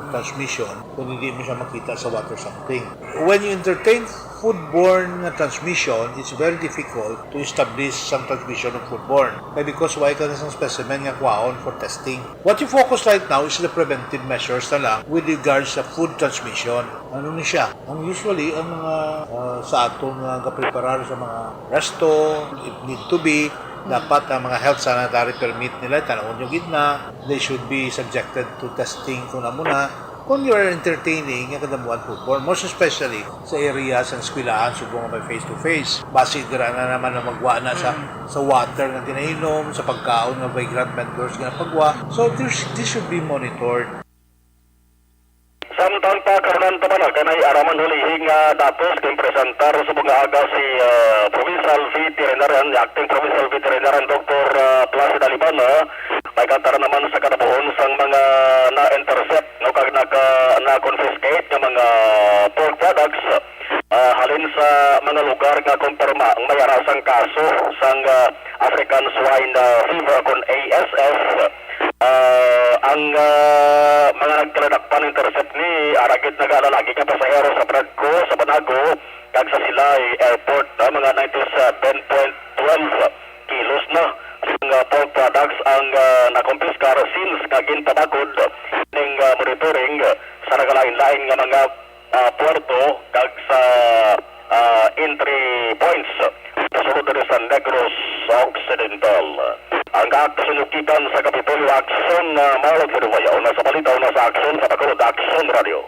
transmission kung hindi mo siya makita sa water sampling. When you entertain foodborne nga transmission, it's very difficult to establish some transmission of foodborne. Kay because wala ka na sang specimen nga kuhaon for testing. What you focus right now is the preventive measures na lang with regards sa food transmission. Ano ni siya? Ang usually, ang mga, ah, sa atong, ah, gapreparar sa mga resto, if need to be, dapat ang mga health sanitary permit nila, tan-awon nyo gid na, they should be subjected to testing kung amo na. Kung you are entertaining, nga kadamuhan foodborne, most especially sa area sa eskwelahan, subong nga may face-to-face. Basi dira na naman na magwa na sa, sa water nga ginainom, sa pagkaon nga migrant vendors nga pagwa. So, there's, this should be monitored. Samtang pa karon pa na kanay araman hulihi nga datos ginpresentar subong nga aga si, ah, Provincial Veterinarian, Acting Provincial Veterinarian Doktor, ah, Placid Alibana, may katara naman sa kanabuon sang mga na-intercept, no, kag naka-, na-confiscate nga mga pork products, ah, halin sa mga lugar nga kumpirma ang may ara sang kaso sang, ah, African Swine, ah, Fever kon A S F. Ah, ang, ah, mga nagkaladakpan intercept ni ara gid nagalalagi nga pasahero sa Pradco, sa Banago, kag sa Silay Airport, ah, mga ninety-seven point twelve kilos na sang, ah, pork products ang, ah, nakumpiskar since nga ginpabakod ning, ah, monitoring sa nagalain-lain nga mga, ah, puerto kag sa, ah, entry points sa sulod diri sa Negros Occidental. Ang aksyon gikan sa Kapitolyo Aksyon, ah, Marlon Hirumayaw, na sa balita, na sa aksyon sa Bacolod Aksyon Radio.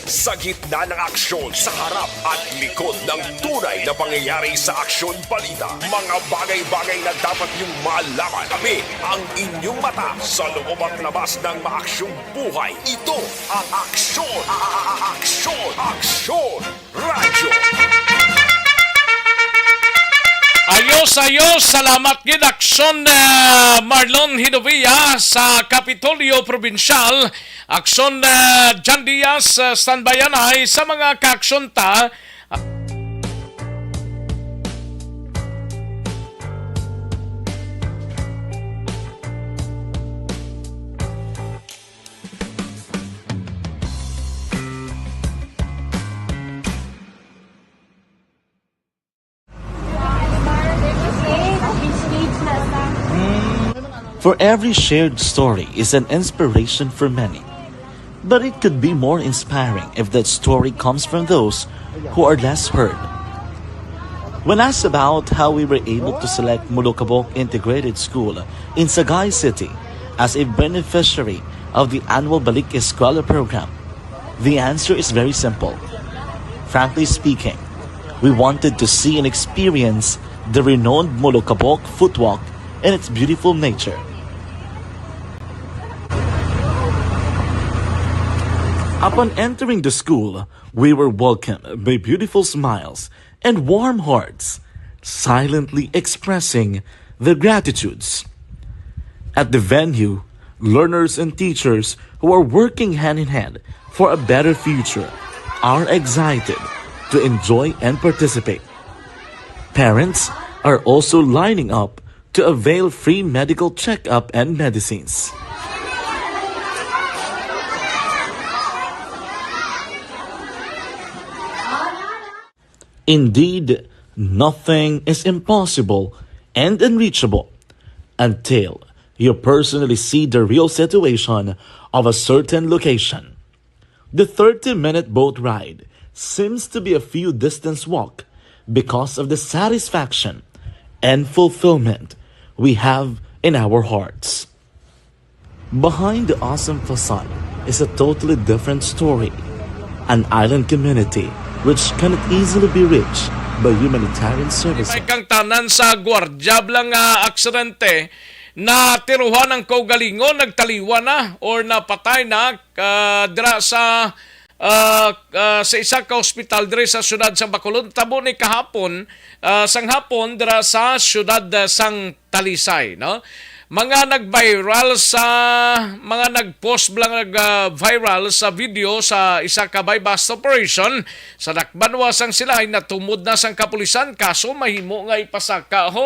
Sa gitna ng aksyon, sa harap at likod ng tunay na pangyayari sa Aksyon Balita, mga bagay-bagay na dapat niyong malaman. Kami ang inyong mata sa loob at labas ng maaksyong buhay. Ito ang Aksyon, a-, a-, a-, Aksyon, Aksyon Radyo. Ayos, ayos. Salamat gid, Aksyon, ah, Marlon Hinovia sa Kapitolyo Probinsyal. Aksyon, ah, Jan Diaz, ah, standby anay sa mga kaaksyon ta. For every shared story is an inspiration for many. But it could be more inspiring if that story comes from those who are less heard. When asked about how we were able to select Molokabok Integrated School in Sagay City as a beneficiary of the annual Balik Eskwela program, the answer is very simple. Frankly speaking, we wanted to see and experience the renowned Molokabok footwalk and its beautiful nature. Upon entering the school, we were welcomed by beautiful smiles and warm hearts, silently expressing their gratitudes. At the venue, learners and teachers who are working hand in hand for a better future are excited to enjoy and participate. Parents are also lining up to avail free medical checkup and medicines. Indeed, nothing is impossible and unreachable until you personally see the real situation of a certain location. The thirty-minute boat ride seems to be a few distance walk because of the satisfaction and fulfillment we have in our hearts. Behind the awesome facade is a totally different story. An island community which cannot easily be reached by humanitarian services. May kang tanan sa gwardiya bala nga aksidente, natiruhan ang kaugalingon, nagtaliwan na or napatay na, ah, dira sa, ah, ah, sa isa ka ospital diri sa siyudad sa Bacolod. Tabo ni kahapon, ah, sang hapon dira sa siyudad, ah, sang Talisay, no? Mga nag-viral sa, mga nag-post lang, nag, ah, viral sa video sa isa ka buy-bust operation sa Dakbanwa sang Silay, natumod na sang kapulisan, kaso mahimo nga ipasaka, ho.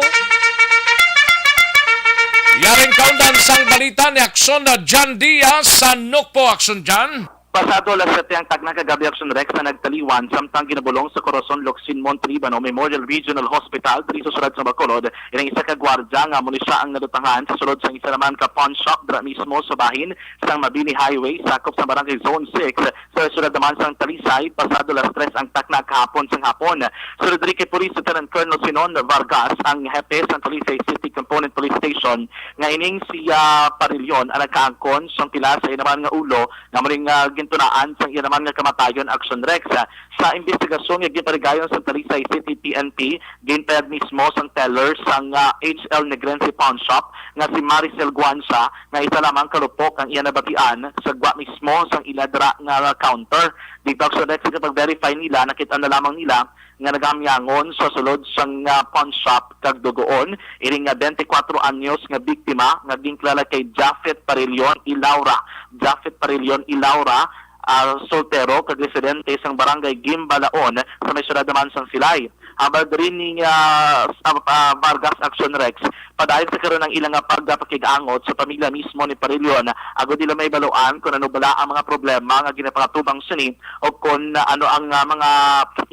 Yaring kaundan sang balita ni Aksyon na Jan Diaz sa Nukpo. Aksyon Jan. Pasado alas siyete ang takna kagabi, Aksyon Rex, na nagtaliwan samtang ginabulong sa Corazon, Locsin, Monte Libano Memorial Regional Hospital diri sa siyudad sa Bacolod, ining isa ka gwardya nga amo ni siya ang nalutangan sa sulod sang isa naman ka pawn shop dira mismo sa bahin sang Mabini Highway, sakop sa Barangay Zone six, sa siyudad naman sang Talisay, pasado las tres ang takna kahapon sang hapon. Sulod diri kay Police Lieutenant Colonel Sinon Vargas, ang hepe sang Talisay City Component Police Station, nga ining si, ah, Parilyon ang nagkaangkon sang pila sa iya naman nga ulo, nga muling, ah, gintunaan sang iya naman nga kamatayon, Action Rex. Sa imbestigasyon nga ginpaligayon sa Talisay City P N P, ginpayag mismo sang teller sang, ah, H L Negrense Pawn Shop nga si Maricel Guanza, nga isa lamang ka lupok ang iya nabatian sa gwa mismo sang ila dira nga counter. Dito, Action Rex, sa pag-verify nila, nakita na lamang nila nga nagahamyangon sa sulod sang, ah, pawn shop kag dugoon ining nga twenty-four anyos nga biktima nga ginkilala kay Japhet Parilyon Ilaura. Japhet Parilyon Ilaura, ah, soltero kag residente sang Barangay Gimbalaon sa may siyudad naman sang Silay. Hambal diri ni, ah, s-, ah, ah, Vargas, Action Rex, padayon sa karon ang ilang nga pagpakig-angot sa pamilya mismo ni Parilyon, agod nila mahibaluan kon ano bala ang mga problema nga ginapangatubang sini o kon, ah, ano ang, ah, mga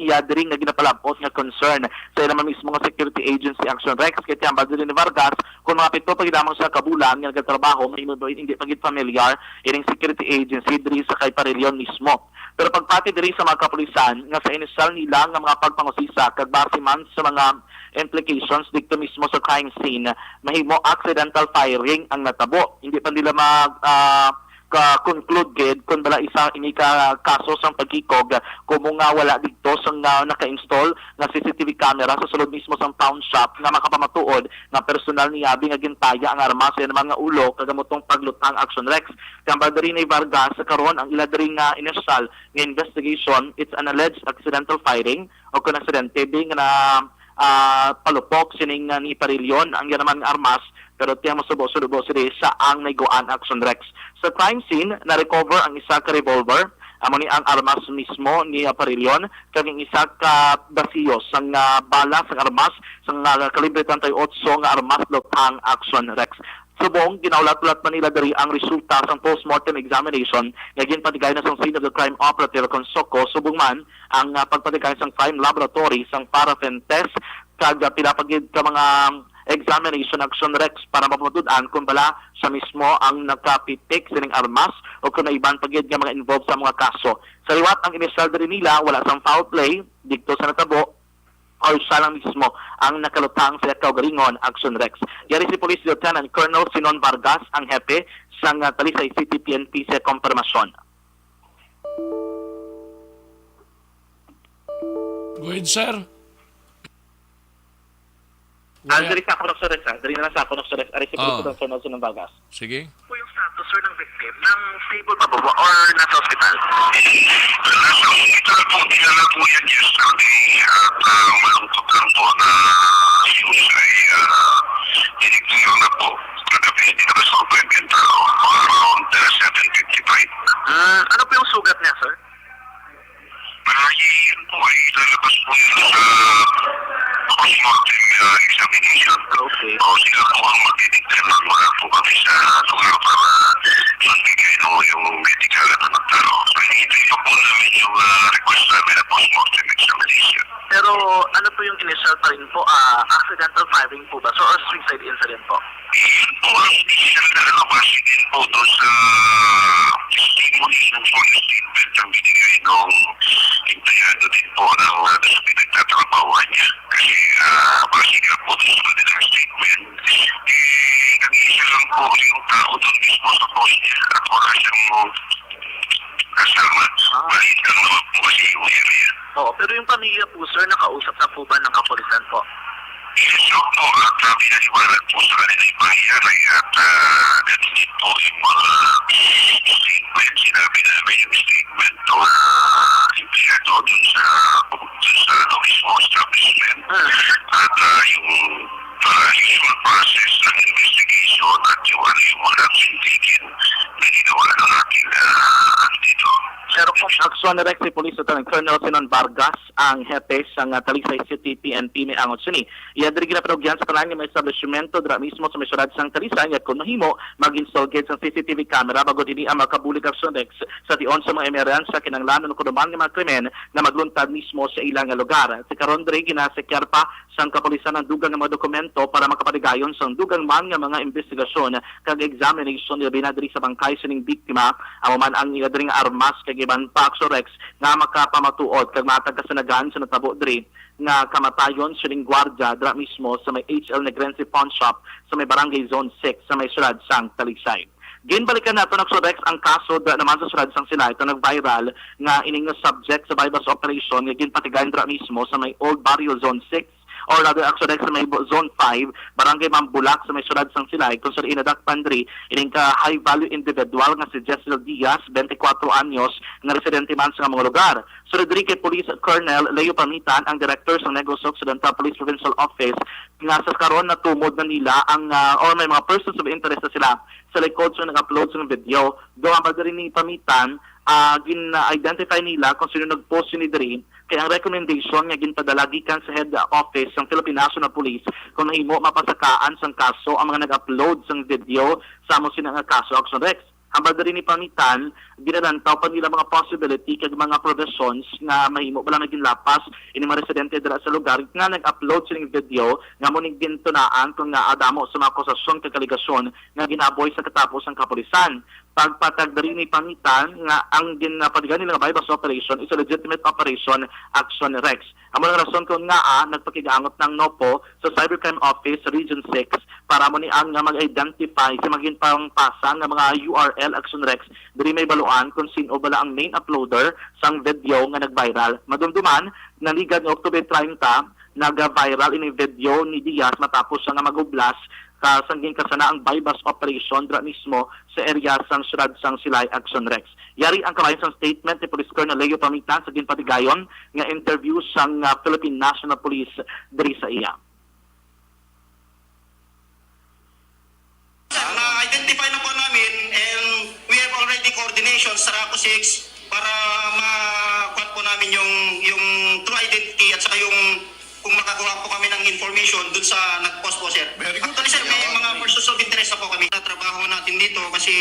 iya diri nga ginapalab-ot nga concern sa ila man mismo nga security agency, Action Rex. Kay hambal diri ni Vargas, kon mga pito pa gid lamang sila ka bulan nga nagatrabaho, mahimo ba hindi pa gid familiar ining security agency diri sa kay Parilyon mismo. Pero pagpati diri sa mga kapulisan nga sa inisyal nila nga mga pagpangusisa kag base man sa mga implications didto mismo sa crime scene, mahimo accidental firing ang natabo. Hindi pa nila mag, ah, ka-conclude gid kon bala isa ini ka kaso sang pagkikog, kumo nga wala didto sang, ah, naka-install nga C C T V camera sa sulod mismo sang pawn shop nga makapamatuod nga personal ni Yabi nga gintaya ang armas sa iya naman nga ulo kag amo tong paglutang, Action Rex. Kay hambal diri ni Vargas, sa karon ang ila diri nga inisyal nga investigation, it's an alleged accidental firing o kon aksidente bi nga na, ah, palupok sining, ah, ni Parilyon ang iya naman nga armas, pero tiyang masubo-subo sini sa ang nahigoan, Action Rex. Sa crime scene, na-recover ang isa ka revolver, amo ni ang armas mismo ni, ah, Parilyon, kag ang isa ka basiyo sang, ah, bala sang armas sang, ah, kalibre treinta y ocho nga armas lutang, Action Rex. Subong, ginaulat-ulat man nila diri ang resulta sang postmortem examination nga ginpatigay na sang Scene of the Crime Operative kon SOCO, subong man ang, ah, pagpatigay sang crime laboratory sang paraffin test kag, ah, pila pa gid ka mga examination, Action Rex, para mapamatud-an kon bala siya mismo ang nakapitik sining armas o kon may iban pa gid nga mga involved sa mga kaso. Sa liwat ang inisyal diri nila, wala sang foul play didto sa natabo, or siya lang mismo ang nakalutang sa iya kaugalingon, Action Rex. Yari si Police Lieutenant Colonel Sinon Vargas ang hepe sang, ah, Talisay City P N P sa kompirmasyon. Go ahead, sir. Ah, Wala. Diri sa ako, Action Rex, ah. Diri na lang sa ako, Action Rex. Ari si Police Oo. Lieutenant Colonel Sinon Vargas. Sige. Po yung status, sir, ng victim? Nang stable pa po ba or nasa ospital? Nasa ospital po, dinala po yan yesterday at, ah, malungkot lang po na si Jose ay, ah, tinikil na po. Kagabi, hindi na survive yung tao. Mga around, ah, seven fifty-five. Hmm, ano po yung sugat niya, sir? Ah, yun po ay lalabas po yun sa postmortem, ah, examination. Okay. O, sila po ang magdidetermine. Wala po kami sa lugar para magbigay, no, yung medical, ano, ng tao. So, hinihintay pa po namin yung, ah, request namin na postmortem examination. Pero ano po yung initial pa rin po? Ah, accidental firing po ba, sir, or suicide incident po? Yun po ang initial na ano, base din po doon sa testimony, yung full statement ang binigay nung empleyado din po ng, ah, sa pinagtatrabahuan niya. Kasi, ah, base nga po doon sa kanilang statement, eh, nag-iisa lang po yung tao doon mismo sa post niya at wala siyang kasama. Ah. Maliit lang naman po kasi yung area. Oo, pero yung pamilya po, sir, nakausap na po ba ng kapulisan po? Yes, opo. At, ah, pinaliwanag po sa kanila yung pangyayari at, ah, ganun din po yung mga statement. Sinabi namin yung statement ng, ah, empleyado dun sa, dun sa, ano, mismo establishment. Hmm. At, ah, yung, ah, usual process ng investigation at yung, ano, yung mga action taken na ginawa ng ating, ah, ano dito. Pero kung Tuan na Rex si Police Lieutenant Colonel Sinon Vargas ang hepe sang, ah, Talisay City P N P may angot sini. Iya diri ginapanugyan sa tanan nga mga establishmento dira mismo sa may syudad sang Talisay, nga kon mahimo, mag-install gid sang C C T V camera bangod ini ang makabulig, Aksyon Rex, sa tion sa mga emerhensya, kinahanglanon o kunuman nga mga krimen nga magluntad mismo sa ila nga lugar. Sa karon diri, ginasekyar pa sang kapulisan ang dugang nga mga dokumento para makapatigayon sang dugang man nga mga investigasyon kag examination, labi na diri sa bangkay sining biktima, amo man ang ila diri nga armas kag iban pa, Aksyon Rex, nga makapamatuod kag matag kasanagan sa natabo diri nga kamatayon sining gwardya dira mismo sa may H L Negrense Pawn Shop sa may Barangay Zone six sa may syudad sang Talisay. Ginbalikan nato, Aksyon Rex, ang kaso dira naman sa syudad sang Silay, ito nag-viral nga ining subject sa buy-bust operation nga ginpatigayon dira mismo sa may Old Barrio Zone six or rather, Aksyon Rex, sa may Zone five, Barangay Mambulak sa may syudad sang Silay, kung saan inadakpan diri ining ka high value individual nga si Jezreel Diaz, twenty-four anyos, nga residente man sa mga lugar. Sunod diri kay Police Colonel Leo Pamitan, ang Director sa Negros Occidental Police Provincial Office, nga sa karon natumod na nila ang, ah, or may mga persons of interest na sila sa likod sa nag-upload sa video. Daw ang diri ni Pamitan, ah, gin-identify nila kung sino nag-post sini diri, kay ang recommendation nga ginpadala gikan sa head office sang Philippine National Police, kung mahimo mapasakaan sang kaso ang mga nag-upload sang video sa amo sina nga kaso, Aksyon Rex. Hambal diri ni Pamitan, ginalantaw pa nila mga possibility kag mga provisions nga mahimo bala nga ginlapas ini mga residente dira sa lugar nga nag-upload sining video nga amo ning gintunaan kon nga adamo sa mga akusasyon kag alegasyon nga ginaboy sa katapos ang kapulisan. Pagpatag diri ni Pamitan nga ang ginapatigayon nila nga buy-bust operation is a legitimate operation, Aksyon Rex. Amo ang rason kon ngaa nagpakigaangot ang NOPPO sa Cybercrime Office Region six para mo ni ang nga mag-identify sa mga ginpangpasa nga mga U R L, Aksyon Rex, diri may baluan kung sin-o bala ang main uploader sang video nga nag-viral. Madumduman, naligad nga October treinta, nag-viral ini video ni Diaz matapos siya nga magublas ka sang ginkasana ang buy-bust operation dira mismo sa area sang syudad sang Silay, Aksyon Rex. Yari ang kabahin sang statement ni Police Colonel Leo Pamitan sa ginpatigayon nga interview sang, ah, Philippine National Police diri sa iya. Na-identify na po namin and we have already coordination sa RACU six para ma-, kuwan po namin yung, yung true identity at saka yung kung makakuha po kami ng information dun sa nag-post po, sir. Very good. Actually, sir, may mga persons of interest na po kami. Natrabaho natin dito kasi,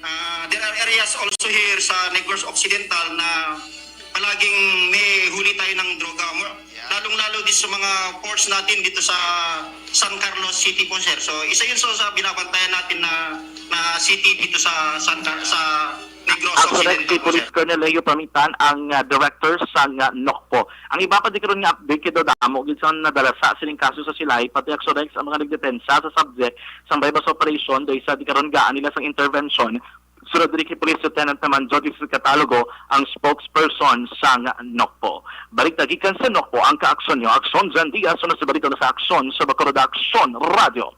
ah, there are areas also here sa Negros Occidental na palaging may huli tayo ng droga. Mo-, Yeah. lalong-lalo din sa mga ports natin dito sa San Carlos City po, sir. So, isa yun sa, sa binabantayan natin na, na city dito sa San Car-, sa Negros Occidental po, sir. Ako rin si Police Colonel Leo Pamitan, ang, ah, director sa nga NOCPO. Ang iba pa di karon nga update kay daw damo gid sa nadalasa sining kaso sa Silay, pati Aksyon Rex ang mga nagdepensa sa subject sang buy-bust operation, daw isa di karon gaan nila sang intervention. Sunod diri kay Police Lieutenant naman Jody Catalogo, ang spokesperson sang NOCPO. Balik na gikan sa NOCPO ang kaaksyon nyo, Aksyon Jan Diaz, una sa balita na sa Aksyon sa Bacolod, Aksyon Radio.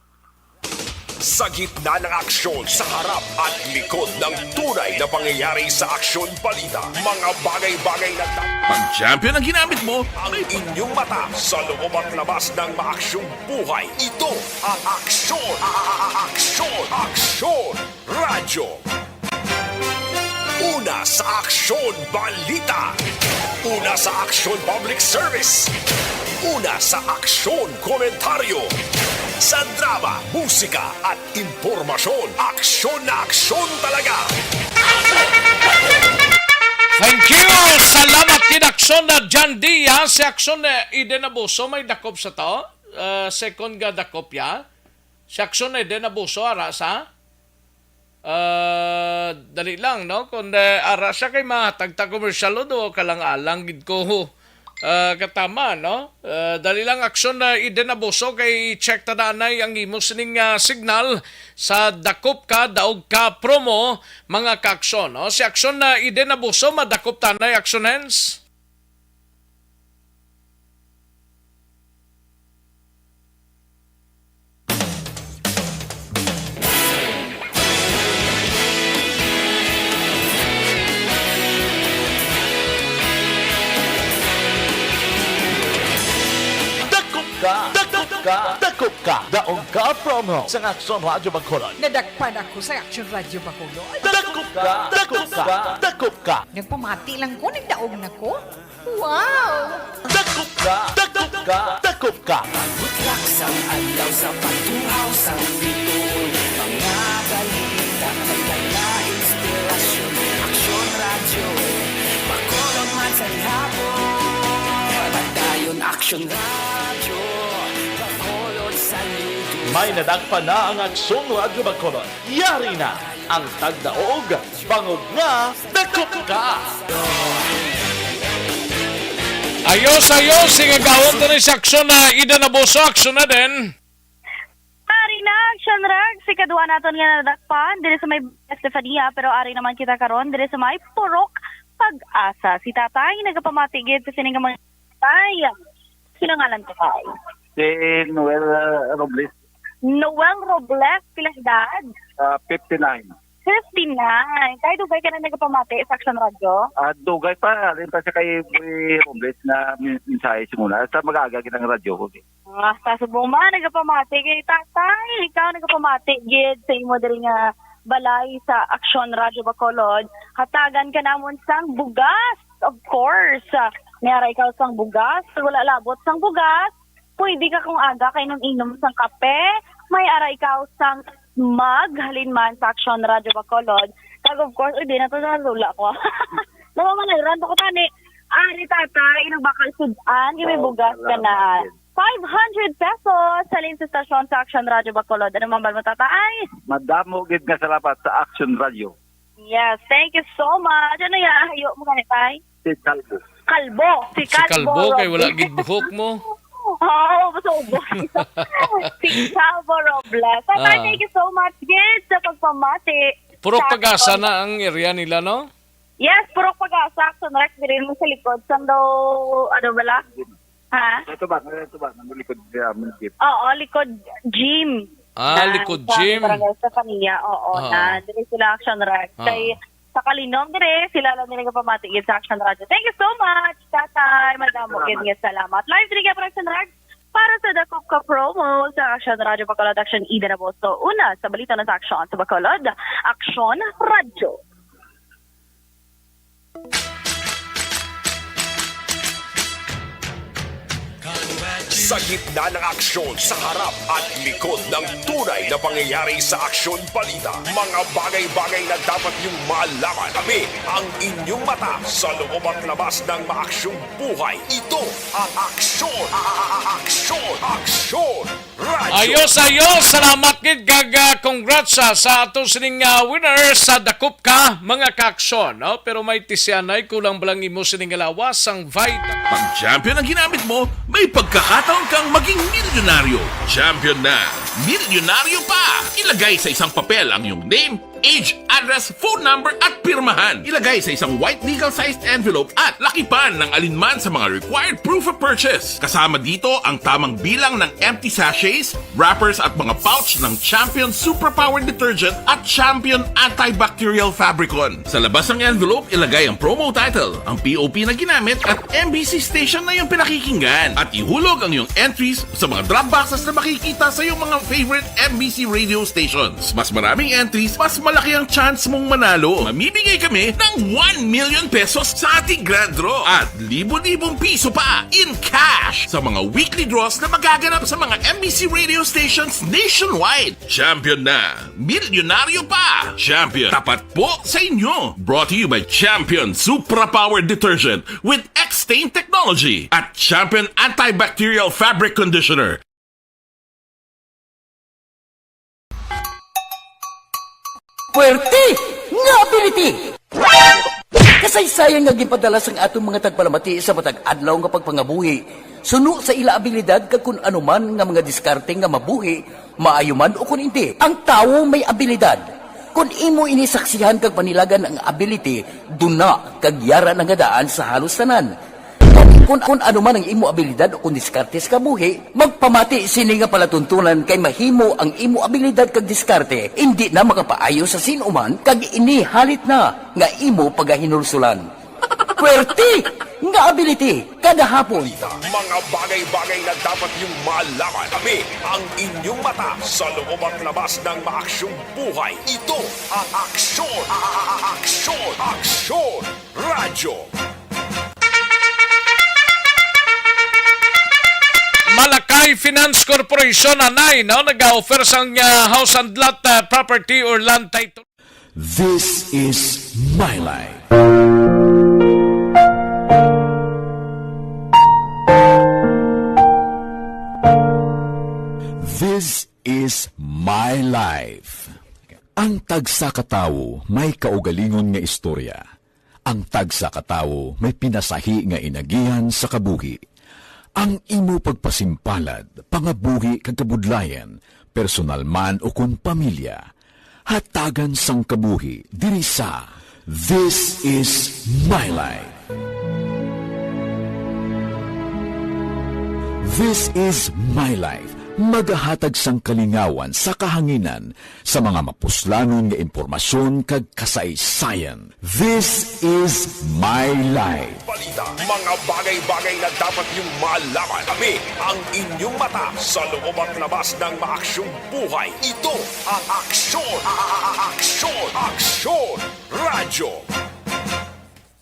Sa gitna ng aksyon, sa harap at likod ng tunay na pangyayari sa Aksyon Balita, mga bagay-bagay na ta- Pag champion ang ginamit mo, ang inyong mata sa loob at labas ng maaksyong buhay. Ito ang Aksyon, a-, a-, a-, Aksyon, Aksyon Radyo. Una sa Aksyon Balita. Una sa Aksyon Public Service. Una sa Aksyon Komentaryo. Sa drama, musika, at impormasyon, aksyon na aksyon talaga. Thank you! Salamat kid Aksyon na Jan Diaz. Si Aksyon, eh, Eden Abuso may dakop sa to. Ah, second ga dakop ya. Si Aksyon Eden Abuso, ara sa? Ah, dali lang, no? Kung, eh, ara siya kay mahatag ta commercial, o do, kalang-alang gid ko. Ah, katama, no? Ah, dali lang, Aksyon na Eden Abuso, kay check ta na anay ang imo sining, ah, signal sa Dakop Ka, Daog Ka promo, mga kaaksyon, no? Si Aksyon na Eden Abuso, madakop ta anay, Aksyon Hens. Dakop Ka! Dakop Ka, dakop ka, daog ka promo sa Aksyon Radyo Bacolod. Nadakpan ako sa Aksyon Radyo Bacolod. Dakop ka, dakop ka, dakop ka. Nagpamati lang ko, nagdaog na ko. Wow! Dakop ka, dakop ka, dakop ka. Butlak sang adlaw sa pagtuhaw sang bituon. Mga balita, may dala inspirasyon. Aksyon Radyo, Bacolod man sa gihapon. Padayon Aksyon Radyo, Bacolod sa lido. May nadakpan na ang Aksyon Radyo Bacolod. Yari na ang tagdaog, bangod nga dakop ka. Ayos, ayos, sing agawon to ni sa aksyon na Ida Naboso, aksyon na din. Ari na, Action Rag, si kadwa naton nga nadakpan, diri sa may Estefania, pero ari naman kita karon, diri sa may Purok Pag-asa. Si tatay, nagapamati gid sa sining mga tatay. Sino ngalan ko, tay? Si Noel, uh, Robles. Noel Robles, pila edad? Ah, fifty-nine. Fifty-nine. Tay, dugay ka na nagapamati sa Action Radyo? Ah, dugay pa. Alin pa siya kay Boy Robles na min-, mensahe simula. Sa mag-aaga, ginang radyo ko. Ah, sa subong man, nagapamati kay tatay. Ikaw nagapamati gid sa imo diri nga balay sa Aksyon Radyo Bacolod. Hatagan ka namon sang bugas, of course. Ah, may ara ikaw sang bugas. Kag wala labot sang bugas, pwede ka kung aga kay nang inom sang kape. May ara ikaw sang mug halin man sa Aksyon Radyo Bacolod. Kag of course, uy, di na to nalula ko. Namamanayran pa ko tani. Ari, tatay, inong bakal sud-an, kay may Oo, bugas ka na. Salamat gid. Five hundred pesos halin sa estasyon sa Aksyon Radyo Bacolod. Ano man ba mo, tatay? Madamo gid nga salamat sa Action Radio. Yes, thank you so much. Ano ya, hayo mo gani, tay? Si Kalbo. Kalbo. Si Si Kalbo Kalbo, kay wala Robles. Gid buhok mo. Oo, basta ubos. Si Kalbo Robles. Tatay, Ah. thank you so much, gid, sa pagpamati Purok sa Pag-asa Action. Na ang area nila, no? Yes, Purok Pag-asa, Action Rag, diri mo sa likod. Saan daw, ano bala? Ha? Ito ba? Ito ba? Nang likod niya, Mungkip. Oo, likod gym. Ah, Na likod sa gym. Barangay Estefania, oo, Ah. na diri sila Action Rag. Ah. Kay sa Kalinom diri, sila lang nila pamati gid sa Action Radio. Thank you so much, tatay. Madamo Salamat. Gid nga salamat. Live diri ka Action Rag para sa dakop ka promo sa Action Radio Bacolod, Action Ida Naboso. Una sa balita na sa Action sa Bacolod, Action Radio. Sa gitna ng aksyon, sa harap at likod ng tunay na pangyayari sa Aksyon Balita, mga bagay-bagay na dapat niyong malaman. Kami ang inyong mata sa loob at labas ng maaksyong buhay. Ito ang Aksyon, a-, a-, a-, Aksyon, Aksyon. Radyo. Ayos, ayos. Salamat gid kag, ah, congrats, ah, sa ato sining, ah, winner sa Dakop Ka, mga kaaksyon, no? Pero may tisyanay, kulang ba lang imo sining lawas sang Vita? Pag champion ang ginamit mo, may pagkakataon kang maging milyonaryo. Champion na, milyonaryo pa! Ilagay sa isang papel ang iyong name, age, address, phone number, at pirmahan. Ilagay sa isang white legal-sized envelope at lakipan ng alinman sa mga required proof of purchase. Kasama dito ang tamang bilang ng empty sachets, wrappers, at mga pouch ng Champion Suprapower Detergent at Champion Antibacterial Fabricon. Sa labas ng envelope, ilagay ang promo title. Ang P O P na ginamit at M B C station na iyong pinakikinggan. At ihulog ang iyong entries sa mga drop boxes na makikita sa iyong mga favorite M B C radio stations. Mas maraming entries, mas malaki ang chance mong manalo. Mamimigay kami ng one million pesos sa ating grand draw at libo-libong piso pa in cash sa mga weekly draws na magaganap sa mga M B C radio stations nationwide. Champion na! Milyonaryo pa! Champion, tapat po sa inyo! Brought to you by Champion Supra Power Detergent with X-Stain Technology at Champion Antibacterial Fabric Conditioner. Puwerte nga ability! Kasaysayan nga ginpadala sang aton mga tagpalamati sa matag adlaw nga pagpangabuhi, suno sa ila abilidad kag kun ano man nga mga diskarte nga mabuhi, maayo man o kun indi. Ang tawo may abilidad. Kun imo ini saksihan kag panilagan ang ability, duna kag yara na nga daan sa halos tanan. Gani, kun, kun ano man ang imo abilidad o kun diskarte sa kabuhi, magpamati sini nga palatuntunan kay mahimo ang imo abilidad kag diskarte indi na makapaayo sa sin-o man kag ini halit na nga imo pagahinulsulan. Puwerte nga ability! Gahapon. Mga bagay-bagay na dapat niyong malaman. Kami ang inyong mata sa loob at labas ng maaksyong buhay. Ito ang Aksyon, a-, a-, a-, Aksyon, Aksyon Radyo. Malakay Finance Corporation anay, no, nag-offer sang, ah, house and lot, ah, property or land title. This is my life. This is my life. Ang tagsa ka tawo may kaugalingon nga istorya. Ang tagsa ka tawo may pinasahi nga inagihan sa kabuhi. Ang imo pagpasimpalad, pangabuhi kag kabudlayan, personal man ukon pamilya, hatagan sang kabuhi diri sa This Is My Life. This Is My Life, magahatag sang kalingawan sa kahanginan sa mga mapuslanon nga impormasyon kag kasaysayan. This Is My Life. Balita, mga bagay-bagay na dapat niyong malaman. Kami ang inyong mata sa loob at labas ng maaksyong buhay. Ito ang Aksyon, a-, a-, a-, Aksyon, Aksyon Radyo.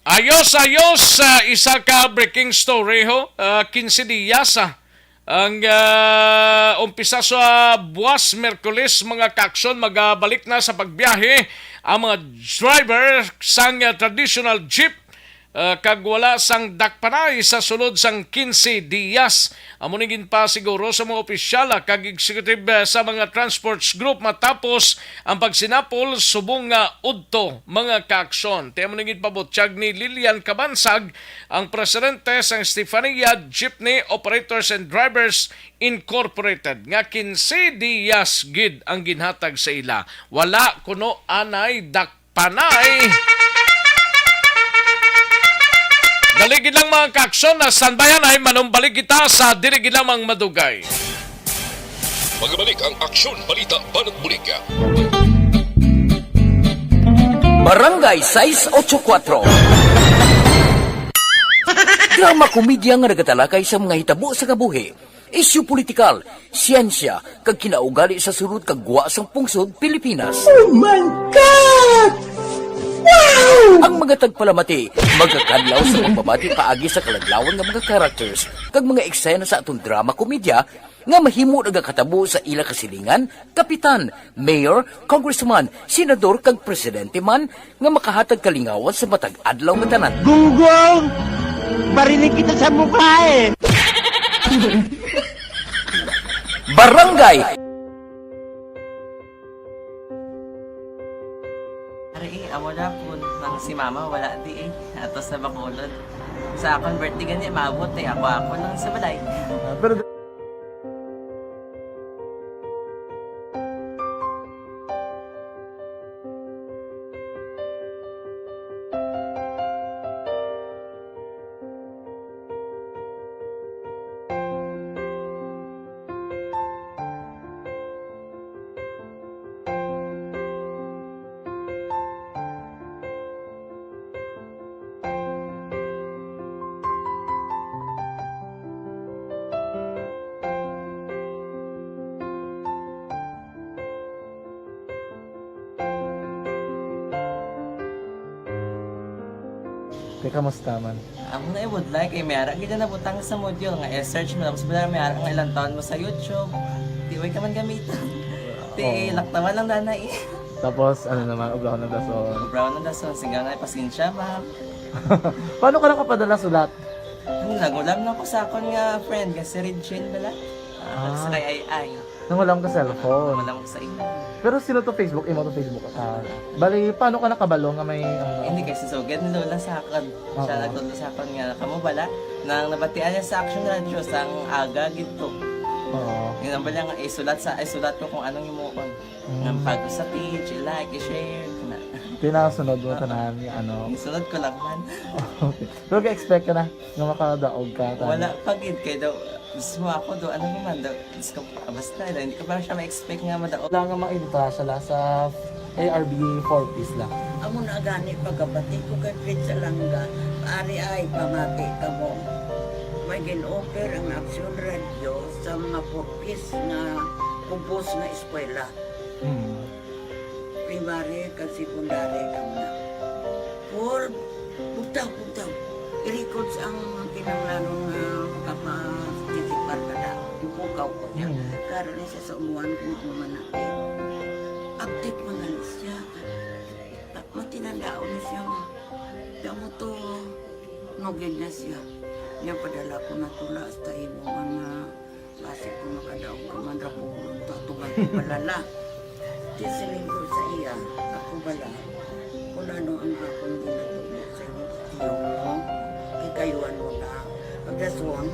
Ayos, ayos, ah, isa ka breaking story, ho. Ah, quince diyas, ah, ang, ah, umpisa sa buwas, Miyerkules, mga kaaksyon, magabalik na sa pagbiyahe ang mga driver sang, ah, traditional jeep, ah, kag wala sang dakpanay sa sulod sang quince diyas. Amo ni ginpasiguro sa mga opisyal, ah, kag executive, ah, sa mga transports group matapos ang pagsinapol subong nga udto, mga kaaksyon. Ti amo ni ginpabutyag ni Lilian Cabansag, ang presidente sang Estefania Jeepney Operators and Drivers Incorporated, nga quince diyas gid ang ginhatag sa ila. Wala kuno anay dakpanay. Dali gid lang, mga kaaksyon, na standby anay, manumbalik kita sa dili gid lamang madugay. Magabalik ang Aksyon, Balita, Banat Bulig. Barangay sais ocho kuatro. Drama komedya nga nagatalakay sa mga hitabo sa kabuhi, isyu politikal, siyensya, kag kinaugali sa sulod kag gwa sang pungsod Pilipinas. Oh my God! Wow! Ang mga tagpalamati magakadlaw sa pagbabati paagi sa kaladlawan nga mga characters kag mga eksena sa aton drama komedya nga mahimo nagakatabo sa ila kasilingan, kapitan, mayor, congressman, senador, kag presidente man nga makahatag kalingawan sa matag adlaw nga tanan. Gunggong! Bariling kita sa mukha eh! Barangay. Ari eh, amo na po nang si mama wala di eh. Ato sa Bacolod. Sa akon birthday gani, maabot eh. Ako, ako lang sa balay. Ah, pero Te, kamusta man? Amo na ibudlay kay may ara gid na butang sa module nga i-search mo, tapos bala may ara nga ilang taon mo sa YouTube. Di way ka man gamiton. Di, oo, laktawan lang dana eh. Tapos, ano naman, ubrahon ng dason. Ubrahon ng dason, sigang na, pasensya, ma'am. Paano ka nakapadala sulat? Ano, nagulam na ko sa akon nga friend, nga si Regine bala. Ah, ah, sa kay Ay Ay. Nangulam ka cellphone. Nangulam ko sa imo. Pero sino to Facebook? Imo to Facebook account? Bali, paano ka nakabalo nga may, ano? Hindi, kay si Sugad ni Lola sa akon. Oo. Siya nagtudlo sa akon nga, kamo bala, nang nabatian niya sa Action Radio, sang aga gid to. Oo. Yun ang bala nga, isulat sa, isulat ko kung anong himuon. Mm. Nga bago sa page, i-like, i-share, kana. Pinasunod mo, oo, tanan, nga ano. Isunod ko lang man. Okay. Pero ga-expect ka na nga makadaog ka, tanan? Wala pa gid, kay daw, mismo ako daw, ano naman daw, Diyos ko, ah, basta, hindi ko pa siya ma-expect nga madaog. Wala nga mainta siya la sa A R B four Ps la. Amo na gani pagkabati ko kay Fritz Alanga, ari ay pamati kamo. May gin-offer ang Aksyon Radyo sa mga four Ps nga kubos nga eskwela. Mm. Primary kag secondary kag na. For bugtaw, bugtaw. I-records ang kinahanglanon nga makaparticipar ka na. Ipukaw ko niya. Mm. Karon ni siya sa umuan kung ano man natin. Update man gani siya. Ta-, matinandaon na siya nga. Kaya mo to, nugid na siya. Niya padala ko na tula hasta imo nga basi ko makadaog ka man ra pulong to, atuman ko balala. Di siling ko sa iya, ako bala, kung ano ang akong ginatubo sa imo, tiyo mo, ikayuan mo na. Ang dason,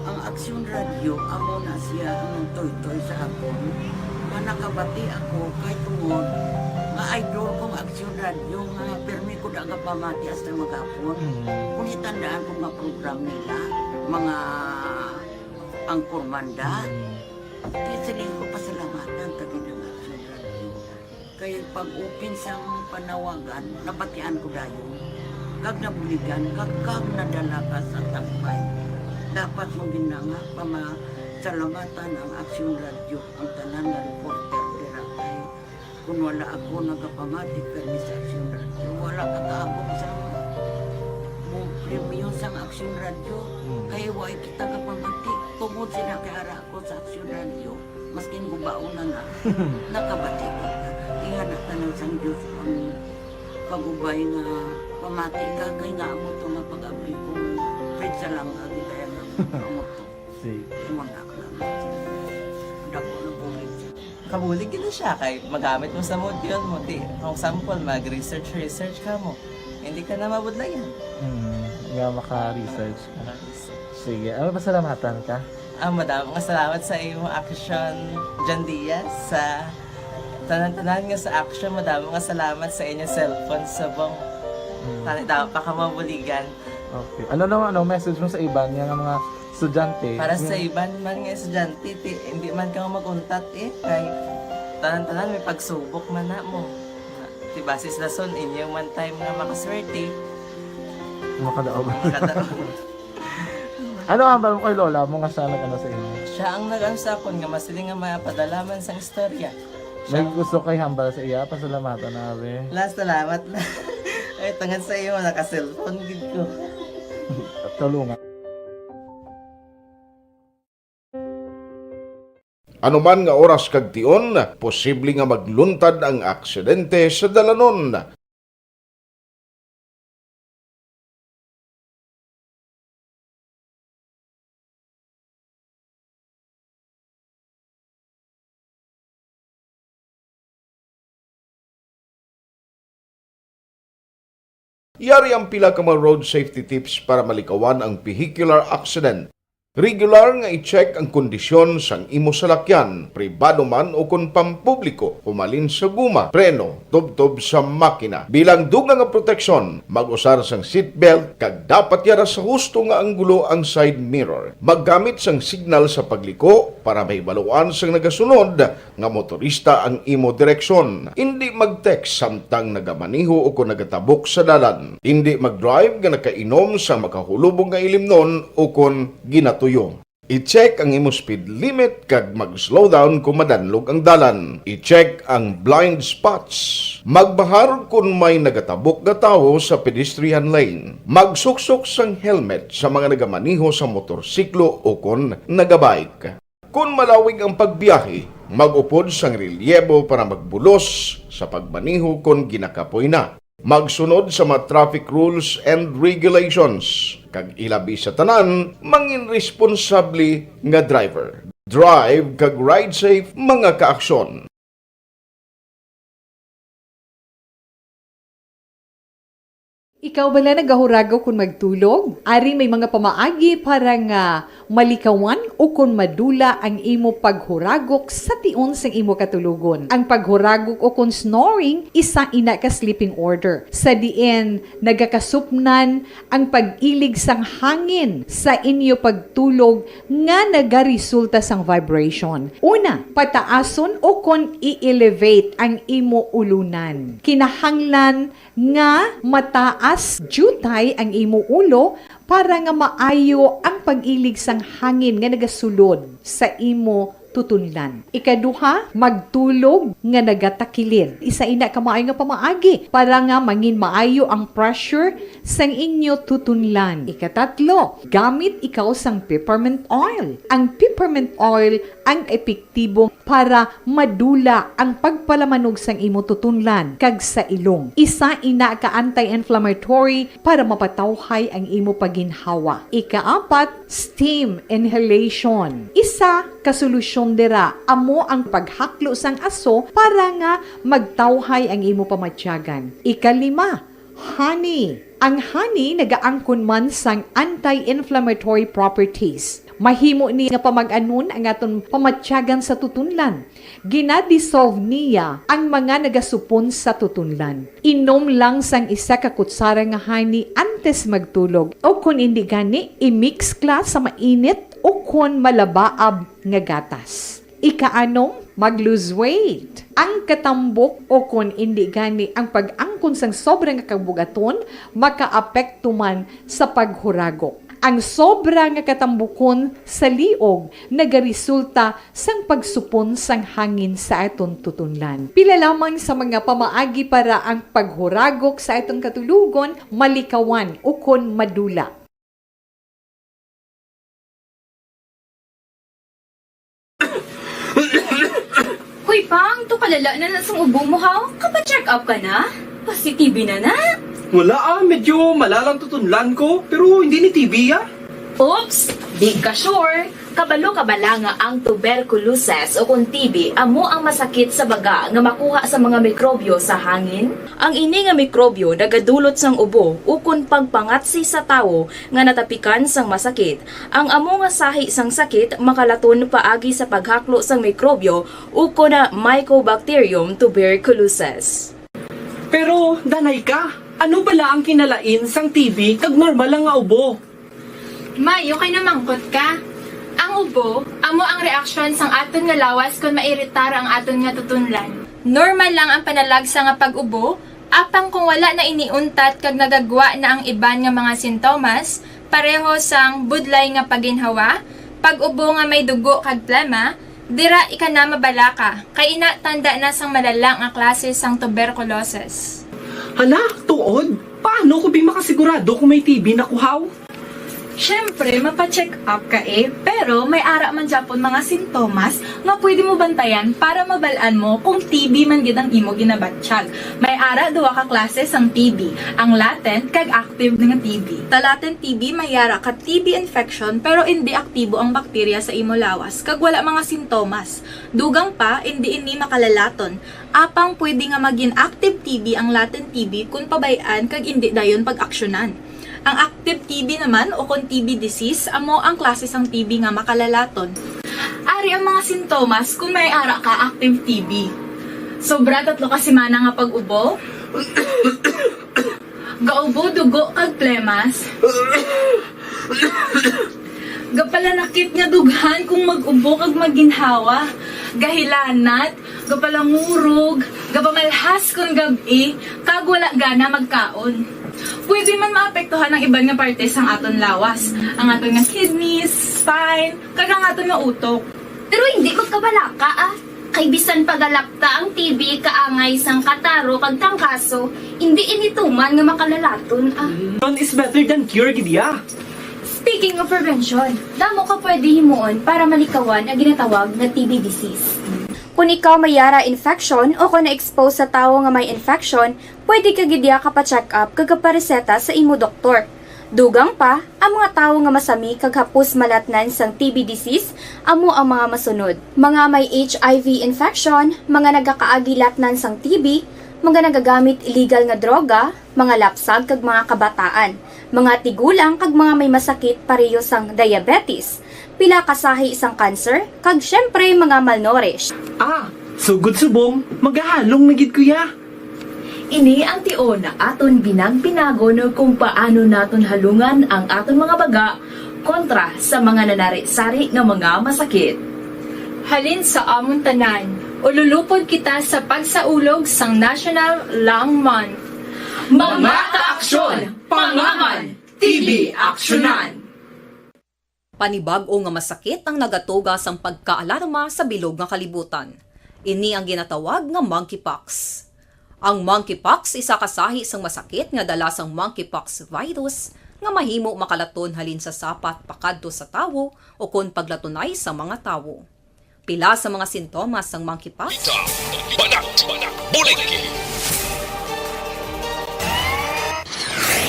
ang Aksyon Radyo, amo na siya ang nagtoytoy sa akon. Nga nakabati ako, kay tungod, nga idol kong Aksyon Radyo, nga pirmi ko da nga pamati hasta maghapon. Mm. Kung itandaan ko nga program nila, mga angkor manda, Mm. di siling ko pasalamatan ta gid ang Aksyon Radyo. Kay pag-open sang panawagan, nabatian ko dayon. Kag nabuligan, kag, kag nadala ka sa tampay. Dapat mo gid na nga pamasalamatan ang Aksyon Radyo, ang tanan nga reporter dira kay kun wala ako nagapamati kay Miss Aksyon Radyo, wala ka kaabot sa mo premyo sang Aksyon Radyo. Hmm. Kay way kita gapamati. Tungod sila kay ara ako sa Aksyon Radyo, maskin gubaon na na, nakabati kita. Ingana tanan sang Diyos ang pag-ubay nga pamati ka, kay nga amo to nga pag-abli ko, Fred Salanga, di kaya nga amo to. Sige. Imo na, dako na bulig siya. Kabulig gid na siya kay magamit mo sa module mo. Di, for example, mag-research, research ka mo. Hindi ka na mabudlayan. Hmm, nga maka-research ka. Maka-research. Sige, ano, pasalamatan ka? Ah, madamo nga salamat sa imo Aksyon, John Diaz, sa tanan-tanan nga sa Aksyon. Madamo nga salamat sa inyo cellphone subong. Hmm. Tani, damo pa ka mabuligan. Okay. Ano naman, ano, message mo sa iban nga, nga mga estudyante? Para sa Yung iban man nga estudyante, ti-, hindi man ka mag-untat eh. Kay tanan-tanan may pagsubok man na mo. Ti basis lason, inyo man time nga makaswerte. Makadaog. Makadaog. Ano ang hambal mo kay lola mo nga siya nag-ano sa inyo? Siya ang nag-ano sa akon nga masiling nga mapadala man sang istorya. May gusto kay hambal sa iya, pasalamatan na, abi. La, salamat na. Ay, tungod sa iyo, naka-cellphone gid ko. Tulungan. Anuman nga oras kag tion, posible nga magluntad ang aksidente sa dalanon. Yari ang pila ka mga road safety tips para malikawan ang vehicular accident. Regular nga i-check ang kondisyon sang imo salakyan, pribado man o kon pampubliko, humalin sa guma, preno, tubtob sa makina. Bilang dugang nga proteksyon, mag-usar sang seatbelt kag dapat yara sa husto nga anggulo ang side mirror. Maggamit sang signal sa pagliko para mahibaluan sang nagasunod nga motorista ang imo direksyon. Indi mag-text samtang nagamaneho o kon nagatabok sa dalan. Indi mag-drive nga nakainom sa makahulubong nga ilimnon o kon ginatuyo. I-check ang imo speed limit kag mag-slow down kung madanlog ang dalan. I-check ang blind spots. Magbahar kung may nagatabok nga tawo sa pedestrian lane. Magsuksok sang helmet sa mga nagamaneho sa motorsiklo o kon nagabike. Kon malawig ang pagbiyahe, mag-upod sang relyebo para magbulos sa pagmaneho kon ginakapoy na. Magsunod sa mga traffic rules and regulations, kag ilabi sa tanan, mangin responsable nga driver. Drive kag ride safe, mga kaaksyon. Ikaw bala nagahuragok kon magtulog? Ari may mga pamaagi para nga malikawan o kon madula ang imo paghuragok sa tion sang imo katulogon. Ang paghuragok o kon snoring, isa ina ka sleeping order, sa diin nagakasupnan ang pag-ilig sang hangin sa inyo pagtulog nga nagaresulta sang vibration. Una, pataason o kon i-elevate ang imo ulunan. Kinahanglan nga mataas diutay ang imo ulo para nga maayo ang pag-ilig sang hangin nga nagasulod sa imo tutunlan. Ikaduha, magtulog nga nagatakilid. Isa ina ka maayo nga pamaagi para nga mangin maayo ang pressure sang inyo tutunlan. Ikatatlo, gamit ikaw sang peppermint oil. Ang peppermint oil ang epektibo para madula ang pagpalamanog sang imo tutunlan kag sa ilong. Isa ina ka anti-inflammatory para mapatawhay ang imo paginhawa. Ikaapat, steam inhalation. Isa ka solusyon dira amo ang paghaklo sang aso para nga magtawhay ang imo pamatyagan. Ikalima, honey. Ang honey nagaangkon man sang anti-inflammatory properties. Mahimo ni nga pamag-anon ang aton pamatyagan sa tutunlan. Ginadissolve niya ang mga nagasupon sa tutunlan. Inom lang sang isa ka kutsara nga honey antes magtulog, o kon indi gani, i-mix ka sa mainit o kon malabaab nga gatas. Ikaanom, mag-lose weight. Ang katambok o kon indi gani ang pag-angkon sang sobra nga kabugaton makaapekto man sa paghuragok. Ang sobra nga katambukon sa liog nagaresulta sang pagsupon sang hangin sa aton tutunlan. Pila lamang sa mga pamaagi para ang paghuragok sa aton katulogon malikawan ukon madula. Hoy, Pang, to kalala na na sang ubo mo, ha? Kapa-check up ka na? Basi T B na na? Wala ah, medyo malalang tutunlan ko, pero hindi ni T B ah. Oops! Di ka sure? Kabalo ka bala nga ang tuberculosis o kon T B amo ang masakit sa baga nga makuha sa mga mikrobyo sa hangin? Ang ini nga mikrobyo nagadulot sang ubo ukon pagpangatsi sa tawo nga natapikan sang masakit. Ang amo nga sahi sang sakit makalaton paagi sa paghaklo sang mikrobyo ukon na Mycobacterium tuberculosis. Pero, danay ka, ano bala ang kinalain sang T B kag normal lang nga ubo? May, okay na mangkot ka. Ang ubo, amo ang reaksyon sang aton nga lawas kon mairitar ang aton nga tutunlan. Normal lang ang panalagsa nga pag-ubo, apang kung wala na ini untat kag nagagwa na ang iban nga mga sintomas, pareho sang budlay nga paginhawa, pag-ubo nga may dugo kag plema, dira ika na mabalaka, kay ina tanda na sang malala nga klase sang tuberculosis. Hala, tuod? Paano ko bi makasigurado kung may T B na ko haw? Siyempre, mapa-check up ka eh, pero may ara man gyapon mga sintomas nga pwede mo bantayan para mabal-an mo kung T B man gid ang imo ginabatyag. May ara duha ka klase sang T B, ang latent kag active nga T B. Sa latent T B may ara ka T B infection pero indi aktibo ang bakterya sa imo lawas kag wala mga sintomas. Dugang pa, indi ini makalalaton. Apang pwede nga magin active T B ang latent T B kon pabay-an kag indi dayon pag-aksyonan. Ang active T B naman o kon T B disease amo ang klase sang T B nga makalalaton. Ari ang mga sintomas kon may ara ka active T B. Sobra tatlo ka semana nga pag-ubo. Gaubo, dugo kag plemas. Gapalanakit nga dughan kung mag-ubo kag magginhawa. Gahilanat, gapalangurog, gapamalhas kon gab-i, kag wala gana magkaon. Pwede man maapektuhan ang iban nga parte sang aton lawas, ang aton nga kidneys, spine, kag ang aton nga utok. Pero hindi magkabalaka, ah. Kay bisan pagalapta ang T B kaangay sang kataro kag trangkaso, indi ini tuman nga makalalaton, ah. None is better than cure gid ya. Speaking of prevention, damo ka pwede himuon para malikawan ang ginatawag nga T B disease. Kung ikaw may yara infection o kung na-expose sa tawo nga may infection, pwede ka gid ya kapa-check up kag kapareseta sa imo doktor. Dugang pa, ang mga tawo nga masami kag hapos malatnan sang T B disease amo ang mga masunod: mga may H I V infection, mga nagakaagi latnan sang T B, mga nagagamit illegal nga droga, mga lapsag kag mga kabataan, mga tigulang kag mga may masakit pareho sang diabetes, pila ka sahi sang cancer, kag syempre mga malnourished. Ah, sugod subong, magahalong na gid ko ya. Ini ang tion nga aton binagpinagon kung paano naton halungan ang aton mga baga kontra sa mga nanari-sari nga mga masakit. Halin sa amon tanan, ululupod kita sa pagsaulog sang National Lung Month. Mga kaaksyon, pangaman! T V Aksyonan. Panibag-o nga masakit ang nagatuga sang pagkaalarma sa bilog nga kalibutan. Ini ang ginatawag nga monkeypox. Ang monkeypox isa ka sahi sang masakit nga dala sang monkeypox virus nga mahimo makalaton halin sa sapat pakadto sa tawo o kon paglatunay sa mga tawo. Pila sa mga sintomas sang monkeypox? Balita, Balak, Bulig.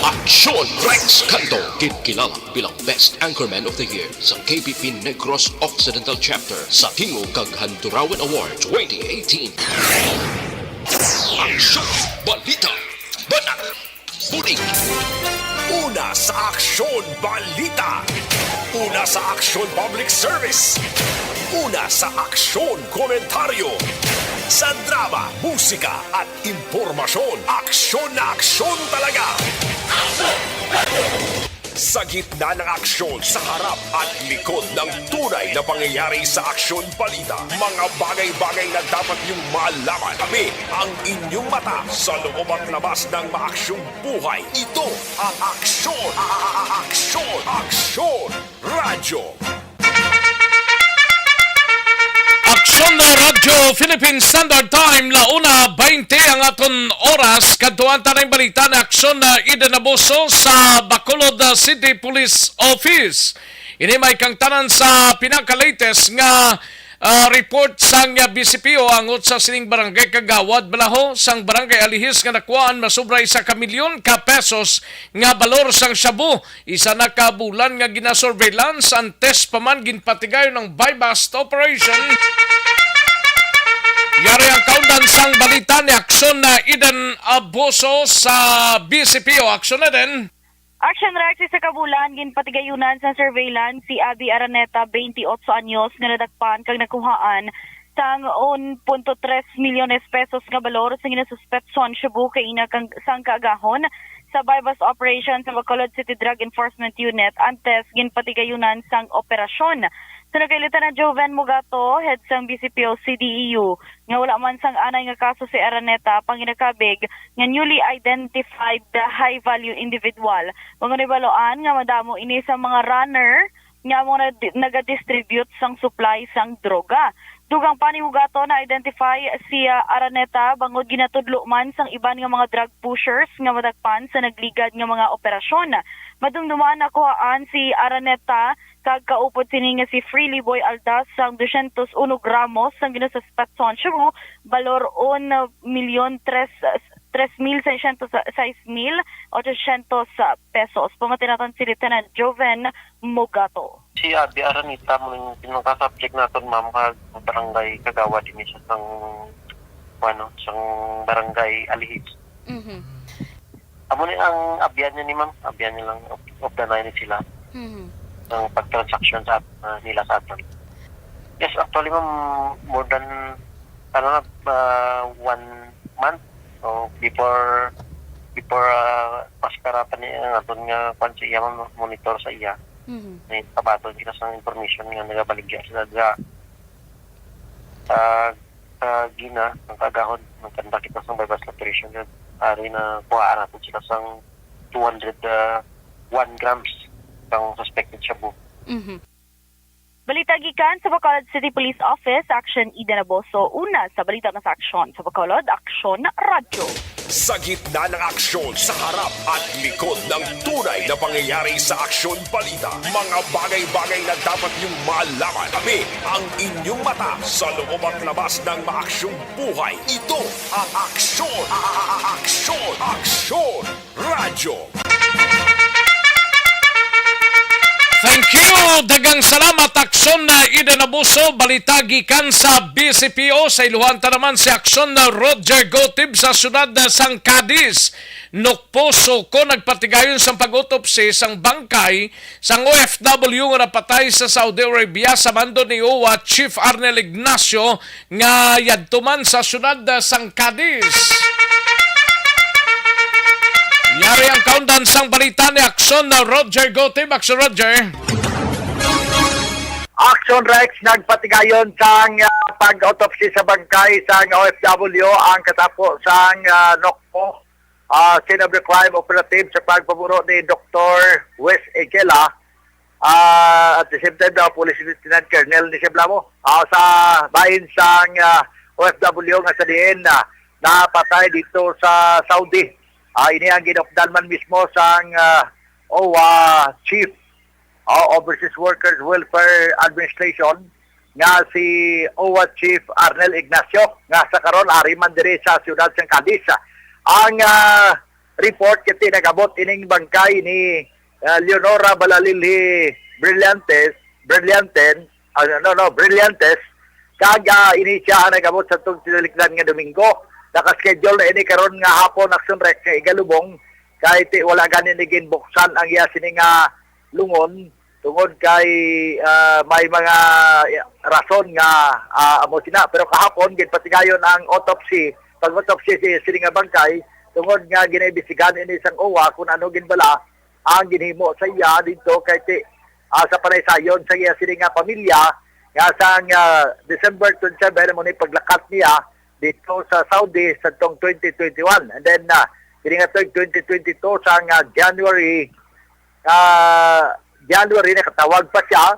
Aksyon Rex Canto, ginkilala bilang Best Anchorman of the Year sa K P P Negros Occidental Chapter sa Tingog kag Handurawan Award twenty eighteen. Aksyon, balita, Balak, Bulig. Una sa aksyon, balita. Una sa aksyon, public service. Una sa aksyon, komentaryo. Sa drama, musika, at impormasyon, aksyon na aksyon talaga. Sa gitna ng aksyon, sa harap at likod ng tunay na pangyayari sa aksyon balita, mga bagay-bagay na dapat niyong malaman. Kami ang inyong mata sa loob at labas ng maaksyong buhay. Ito ang Aksyon, a- a- a- Aksyon, Aksyon Radyo. Aksyon na Radyo Philippine Standard Time, la una baynte ang aton oras. Kadtuan ta na ang balita ni Aksyon na Eden Abuso sa Bacolod, ah, City Police Office. Ini may kangtanan sa pinaka-latest nga, ah, report sang, ah, B C P O angot sa sining barangay kagawad balaho sang barangay Alihis nga nakuhaan masubra isa ka milyon ka pesos nga balor sang shabu. Isa na ka bulan nga gina-surveillance, antes pa man ginpatigayon ang buy-bust operation. Yari ang kaundan sang balita ni Aksyon na Eden Abuso sa B C P O. Aksyon na din. Action Rex, isa ka bulan ginpatigayunan sang surveillance si Abby Araneta, twenty-eight anyos, nga nadakpan kag nakuhaan sang one punto tres milyones pesos nga balor sa ginasuspetsuhan shabu kaina kang, sang kaagahon sa buy-bust operation sa Bacolod City Drug Enforcement Unit antes ginpatigayunan sang operasyon. Suno kay Lieutenant Joven Mugato, head sang B C P O C D E U, nga wala man sang anay nga kaso si Araneta, panginakabig nga newly identified high-value individual. Mao nga nahibaluan nga madamo ini sa mga runner nga amo na di-, nagadistribute sang supply sang droga. Dugang pa ni Mugato, na-identify si, ah, Araneta bangod ginatudlo man sang iban nga mga drug pushers nga madakpan sa nagligad nga mga operasyon. Madumduman, nakuhaan si Araneta kag kaupod sini nga si Freely Boy Aldas sang dosyentos uno gramos sang ginasuspetsuhan shabu, balor un milyon tres, tres mil seiscientos, sais mil ochocientos pesos. Pamati naton si Lieutenant Joven Mogato. Si Abby Araneta mo ning pinaka-subject naton, ma'am, kag barangay kagawad ini sa sang, ano, sang barangay Alihis. Mhm. Amo ni ang abyan niya ni ma'am, abyan niya lang of, of the nine sila. Mhm. Ang pag-transaction sa, ah, nila sa aton. Yes, actually, ma'am, more than, ano na, ah, one month. So, before, before, ah, paskara pa niya ang aton nga kwan sa iya, ma'am, monitor sa iya. Mhm. May kabaton kita sa information nga nagabaligya sila sa, ah, sa Gina, ang kaagahon, nagkanda kita sa buy-bust operation yun. Ari na kuhaan natin sila sang two hundred one grams sang suspected shabu. Mhm. Balita gikan sa Bacolod City Police Office, Action Eden Aboso. Una sa balita nga sa aksyon sa Bacolod, Aksyon Radyo. Sa gitna ng aksyon, sa harap at likod ng tunay na pangyayari sa aksyon balita, mga bagay-bagay na dapat niyong malaman. Kami ang inyong mata sa loob at labas ng maaksyong buhay. Ito ang Aksyon, a- a- a- Aksyon, Aksyon Radyo. Thank you! Daghang salamat, Aksyon na Eden Abuso. Balita gikan sa B C P O. Sa iluhan ta naman si Aksyon na Roger Gotib sa siyudad sang Cadiz. Nukpo suko nagpatigayon sang pag-autopsy sang bangkay sang O F W nga napatay sa Saudi Arabia sa mando ni O W A Chief Arnel Ignacio nga yadto man sa siyudad, ah, sang Cadiz. Yari ang kaundan sang balita ni Aksyon na Roger Gotib. Aksyon Roger. Action Rex, nagpatigayon sang, ah, pag-autopsy sa bangkay sang O F W ang katapo sang, ah, Nokpo. ah, scene of the crime operative sa pagpamuro ni Doktor Wes Egela, ah, at the same time daw, Police Lieutenant Colonel Nisha Blamo, ah, sa bahin sang, ah, O F W nga sa diin, ah, napatay dito sa Saudi. Ah, ini ang ginupdan man mismo sang, ah, O W A Chief o Overseas Workers Welfare Administration nga si O W A Chief Arnel Ignacio, nga sa karon ari man diri sa siyudad sang Cadiz. Ang, ah, report kay nag-abot ining bangkay ni, ah, Leonora Balalilhi Brillantes, Brillanten, ah, no, no, Brillantes, kag, ah, ini siya ang nag-abot sa tong tinalikdan nga Domingo. Naka-schedule na ini karon nga hapon, Action Rec, nga igalubong, kay ti wala gani ni ginbuksan ang iya sini nga lungon tungod kay, ah, may mga rason nga, ah, amo sina. Pero kahapon, ginpatigayon ang autopsy, pag-autopsy si, sini nga bangkay tungod nga ginaimbestigahan ini sang O W A kung ano ginbala ang ginhimo sa iya dito kay ti, ah, sa panaysayon sa iya sini nga pamilya nga sang, ah, December twenty-seven mo ni paglakat niya dito sa Saudi sa tong twenty twenty-one. And then, ah, kini nga tuig twenty twenty-two sang, ah, January, ah, January nakatawag pa siya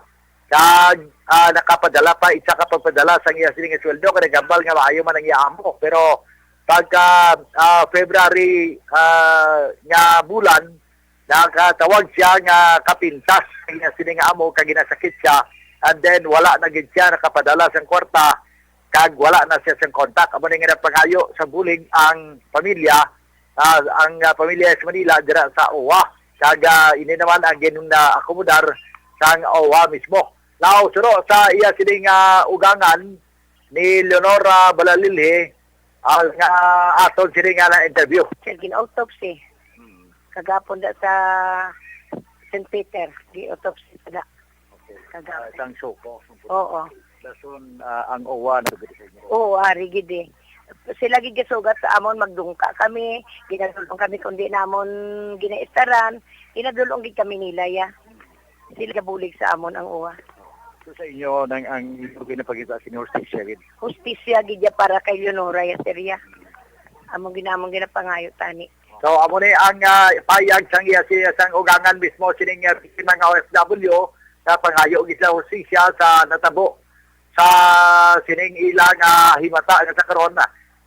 kag, ah, nakapadala pa isa ka pagpadala sang iya sini nga sweldo kay nagambal nga maayo man ang iya amo. Pero pagka, ah, February, ah, nga bulan, nakatawag siya nga kapintas ang iya sini nga amo kag ginasakit siya, and then wala na gid siya nakapadala sang kwarta kag wala na siya sang contact. Amo ni nga napangayo sa bulig ang pamilya, ah, ang, ah, pamilya sa Manila dira sa O W A. Kag, ah, ini naman ang gin-akomodar sang O W A mismo. Now, suro sa iya sini nga ugangan ni Leonora Balalilhi, ah, nga aton sini nga na-interview. Sir, gin-autopsy. Hmm. Kagapon da sa Saint Peter, gi-autopsy pa da. Okay. Kagapon. Ah, sang Soko. Oo. Dason, ah, ang O W A na gid sa inyo? Oo, ari gid eh. Sila gid gasugat sa amon, magdungka kami, ginadulong kami kundi namon ginaistaran, ginadulong gid kami nila ya. Sila gabulig sa amon ang O W A. So sa inyo, nang ang inyo ginapangita sa inyo, hustisya gid? Hustisya gid ya para kay Leonora ya, sir, ya. Among ginamong ginapangayo tani. So, amo ni ang, ah, payag sang iya, siya sang ugangan mismo sining, ah, biktima nga O F W nga pangayo gid sa hustisya sa natabo sa sining ila nga himata nga sa karon.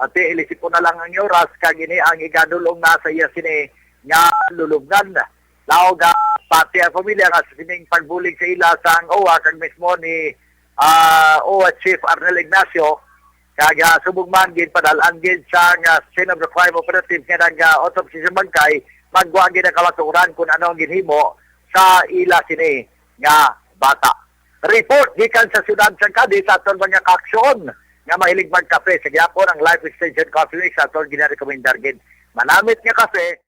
Ati, ilisipon na lang ang oras kag ini ang igadulong na sa iya sini nga lulubngan. Laog, ah, pati ang pamilya nga sa sining pagbulig sa ila sang O W A kag mismo ni, ah, O W A Chief Arnel Ignacio, kag, ah, subong man ginpadal-an gid sang, ah, scene of the crime operative nga nag, ah, autopsy sa bangkay, magwa gid ang kamatuoran kung ano ang ginhimo sa ila sini nga bata. Report gikan sa siyudad sang Cadiz sa aton mga kaaksyon nga mahilig magkape sa gihapon, ang Life Extension Coffee Mix sa aton ginarekomendar gid. Manamit nga kape.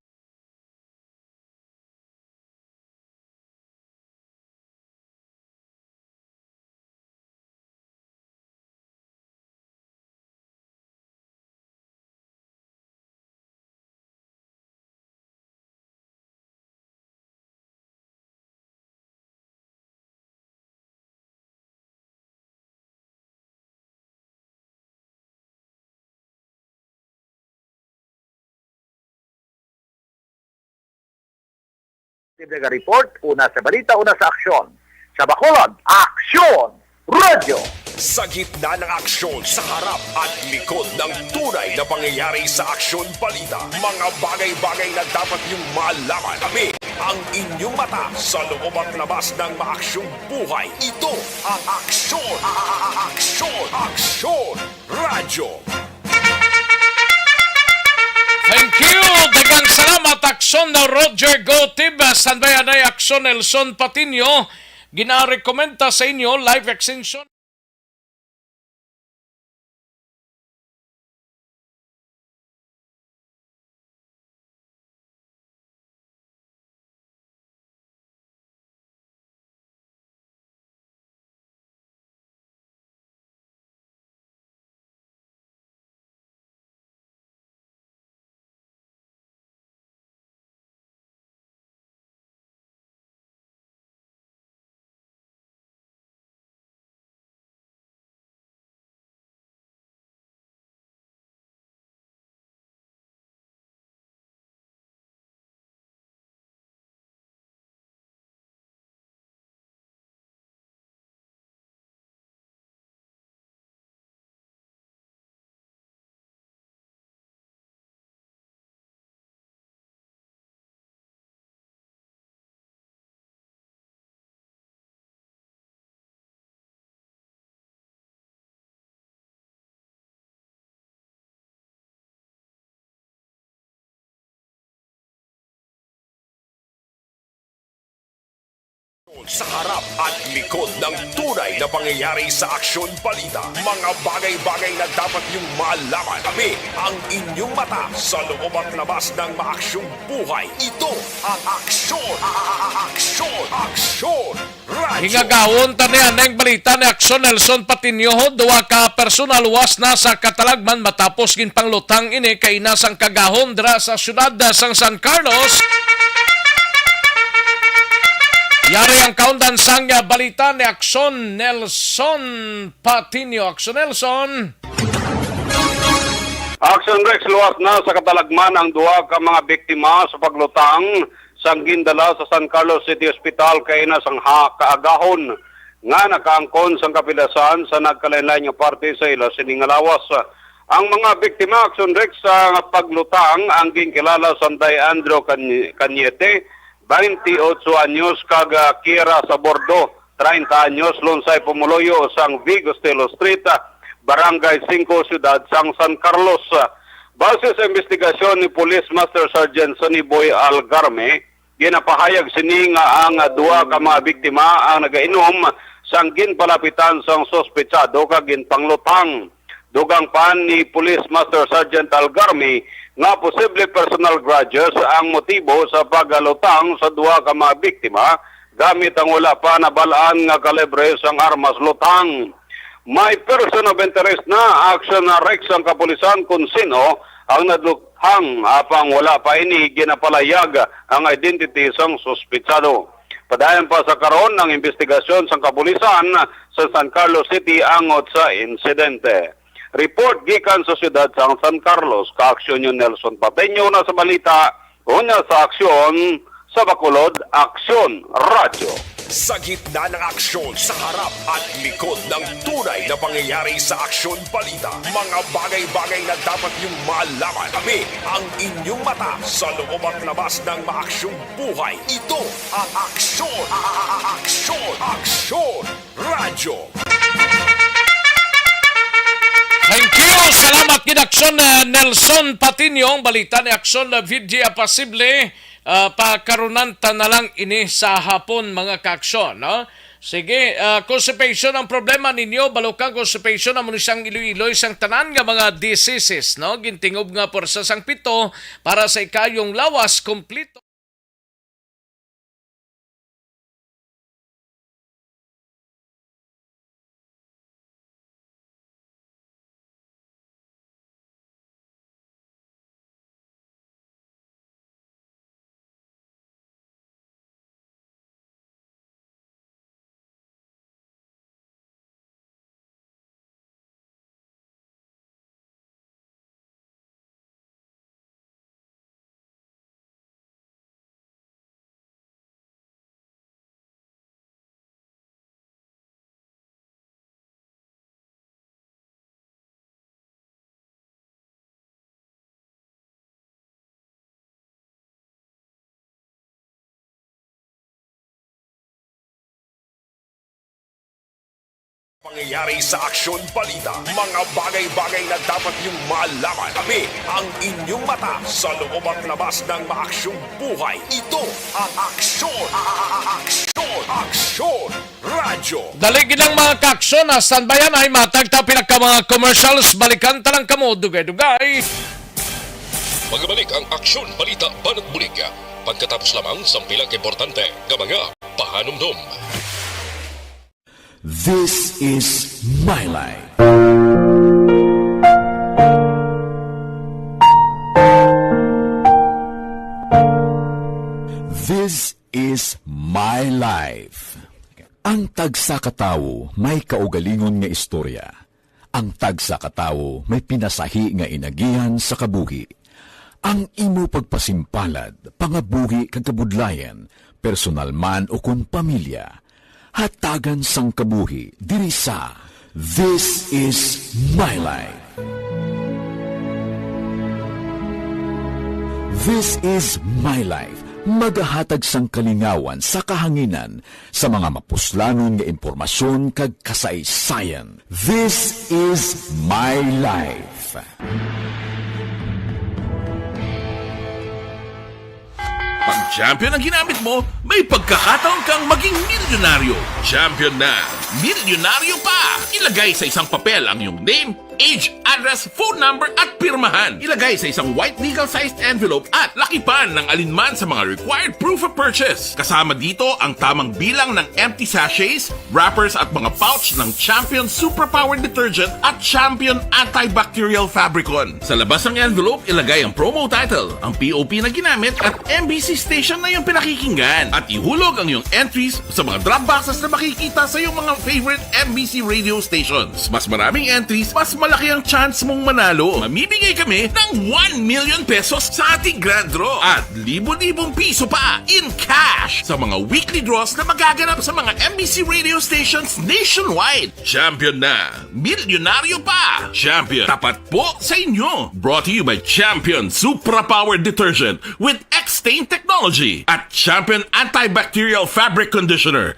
Report, una sa balita, una sa aksyon. Sa Bacolod, Aksyon Radyo. Sa gitna ng aksyon, sa harap at likod ng tunay na pangyayari sa Aksyon Balita, mga bagay-bagay na dapat niyong malaman. Kami ang inyong mata sa loob at labas ng maaksyong buhay. Ito ang Aksyon, a- a- a- Aksyon, Aksyon Radyo. Thank you! Daghang salamat, Aksyon na Roger Gotib. Standby anay, Aksyon Nelson Patiño. Ginarekomenda sa inyo, life extension. Sa harap at likod ng tunay na pangyayari sa Aksyon Balita, mga bagay-bagay na dapat niyong malaman. Kami ang inyong mata sa loob at labas ng maaksyong buhay. Ito ang Aksyon, a- a- a- Aksyon, Aksyon Radyo. Hingagawon ta niya ning balita ni Aksyon Nelson Patiño. Duha ka personal luwas na sa katalagman matapos ginpanglutang ini kaina sang kagahom dira sa siyudad sang San Carlos. Yari ang kaundan sang, ah, balita ni Aksyon Nelson Patiño. Aksyon Nelson. Action Rex, luwas na sa katalagman ang duha ka mga biktima sa paglutang sang gindala sa San Carlos City Hospital kaina sang ha kaagahon nga nakaangkon sang kapilasan sa nagkalainlain nga parte sa ila sini nga lawas. Ang mga biktima, Action Rex, sa paglutang ang ginkilala sanday Andrew Can- Cañete, twenty-eight anyos, kag, ah, Kiera Sabordo, treinta anyos, Lunsay Pumuluyo sang V. Costello Street, ah, Barangay Cinco, Siyudad sang San Carlos. Base sa investigasyon ni Police Master Sergeant Sonny Boy Algarme, ginapahayag sini nga ang duha ka mga biktima ang nagainom sang ginpalapitan sang suspetsado kag ginpanglutang. Dugang pa ni Police Master Sergeant Algarmi nga posible personal grudges ang motibo sa pagalutang sa duha ka mga biktima gamit ang wala pa nabal-an nga kalibre sang armas lutang. May person of interest na action na Rex ang kapulisan kung sino ang nadluthang, apang wala pa ini ginapalayag ang identity sang suspitsado. Padayon pa sa karon ang investigasyon sang kapulisan sa San Carlos City angot sa insidente. Report gikan sa siyudad sang San Carlos, ka-aksyon niyo Nelson Pateño na sa balita, unya sa aksyon sa Bacolod, Aksyon Radyo. Sa gitna ng aksyon, sa harap at likod ng tunay na pangyayari sa Aksyon Balita, mga bagay-bagay na dapat niyong malaman. Kami ang inyong mata sa loob at labas ng maaksyong buhay. Ito ang Aksyon, a- a- a- Aksyon, Aksyon Radyo. Thank you. Salamat gid, Aksyon, uh, Nelson Patiño. Ang balita ni Aksyon, uh, Vidya Pasible. Uh, pakarunan ta na lang ini sa hapon, mga kaaksyon, no? Sige, uh, constipation ang problema ninyo. Balukang constipation amo ni sang iloy-iloy sang tanan nga mga diseases, no? Gintingob nga pwersa sang pito para sa ikayong lawas, kompleto. Pangyayari sa Aksyon Balita, mga bagay-bagay na dapat niyong malaman. Kami ang inyong mata sa loob at labas ng maaksyong buhay. Ito ang Aksyon, a- a- a- Aksyon, Aksyon Radyo. Dali gid lang, mga kaaksyon, ha? Standby yan, ay matag ta pila ka mga commercials. Balikan ta lang kamo, dugay-dugay. Magbalik ang Aksyon Balita Banat Bulig pagkatapos lamang sang pila ka importante nga mga pahanumdom. This is My Life. This is My Life. Ang tagsa ka tawo may kaugalingon nga istorya. Ang tagsa ka tawo may pinasahi nga inagihan sa kabuhi. Ang imo pagpasimpalad, pangabuhi kag kabudlayan, personal man o kon pamilya, hatagan sang kabuhi diri sa This Is My Life. This Is My Life, magahatag sang kalingawan sa kahanginan sa mga mapuslanon nga impormasyon kag kasaysayan. This is my life. Pag champion ang ginamit mo, may pagkakataon kang maging milyonaryo. Champion na, milyonaryo pa! Ilagay sa isang papel ang iyong name, age, address, phone number, at pirmahan. Ilagay sa isang white legal-sized envelope at lakipan ng alinman sa mga required proof of purchase. Kasama dito ang tamang bilang ng empty sachets, wrappers at mga pouch ng Champion Superpower Detergent at Champion Antibacterial Fabricon. Sa labas ng envelope, ilagay ang promo title, ang P O P na ginamit at M B C station na iyong pinakikinggan. At ihulog ang iyong entries sa mga drop boxes na makikita sa iyong mga favorite M B C radio stations. Mas maraming entries, mas malaki ang chance mong manalo. Mamimigay kami ng one million pesos sa ating grand draw at libo-libong piso pa in cash sa mga weekly draws na magaganap sa mga M B C radio stations nationwide. Champion na! Milyonaryo pa! Champion, tapat po sa inyo! Brought to you by Champion Supra Power Detergent with X-Stain Technology at Champion Antibacterial Fabric Conditioner.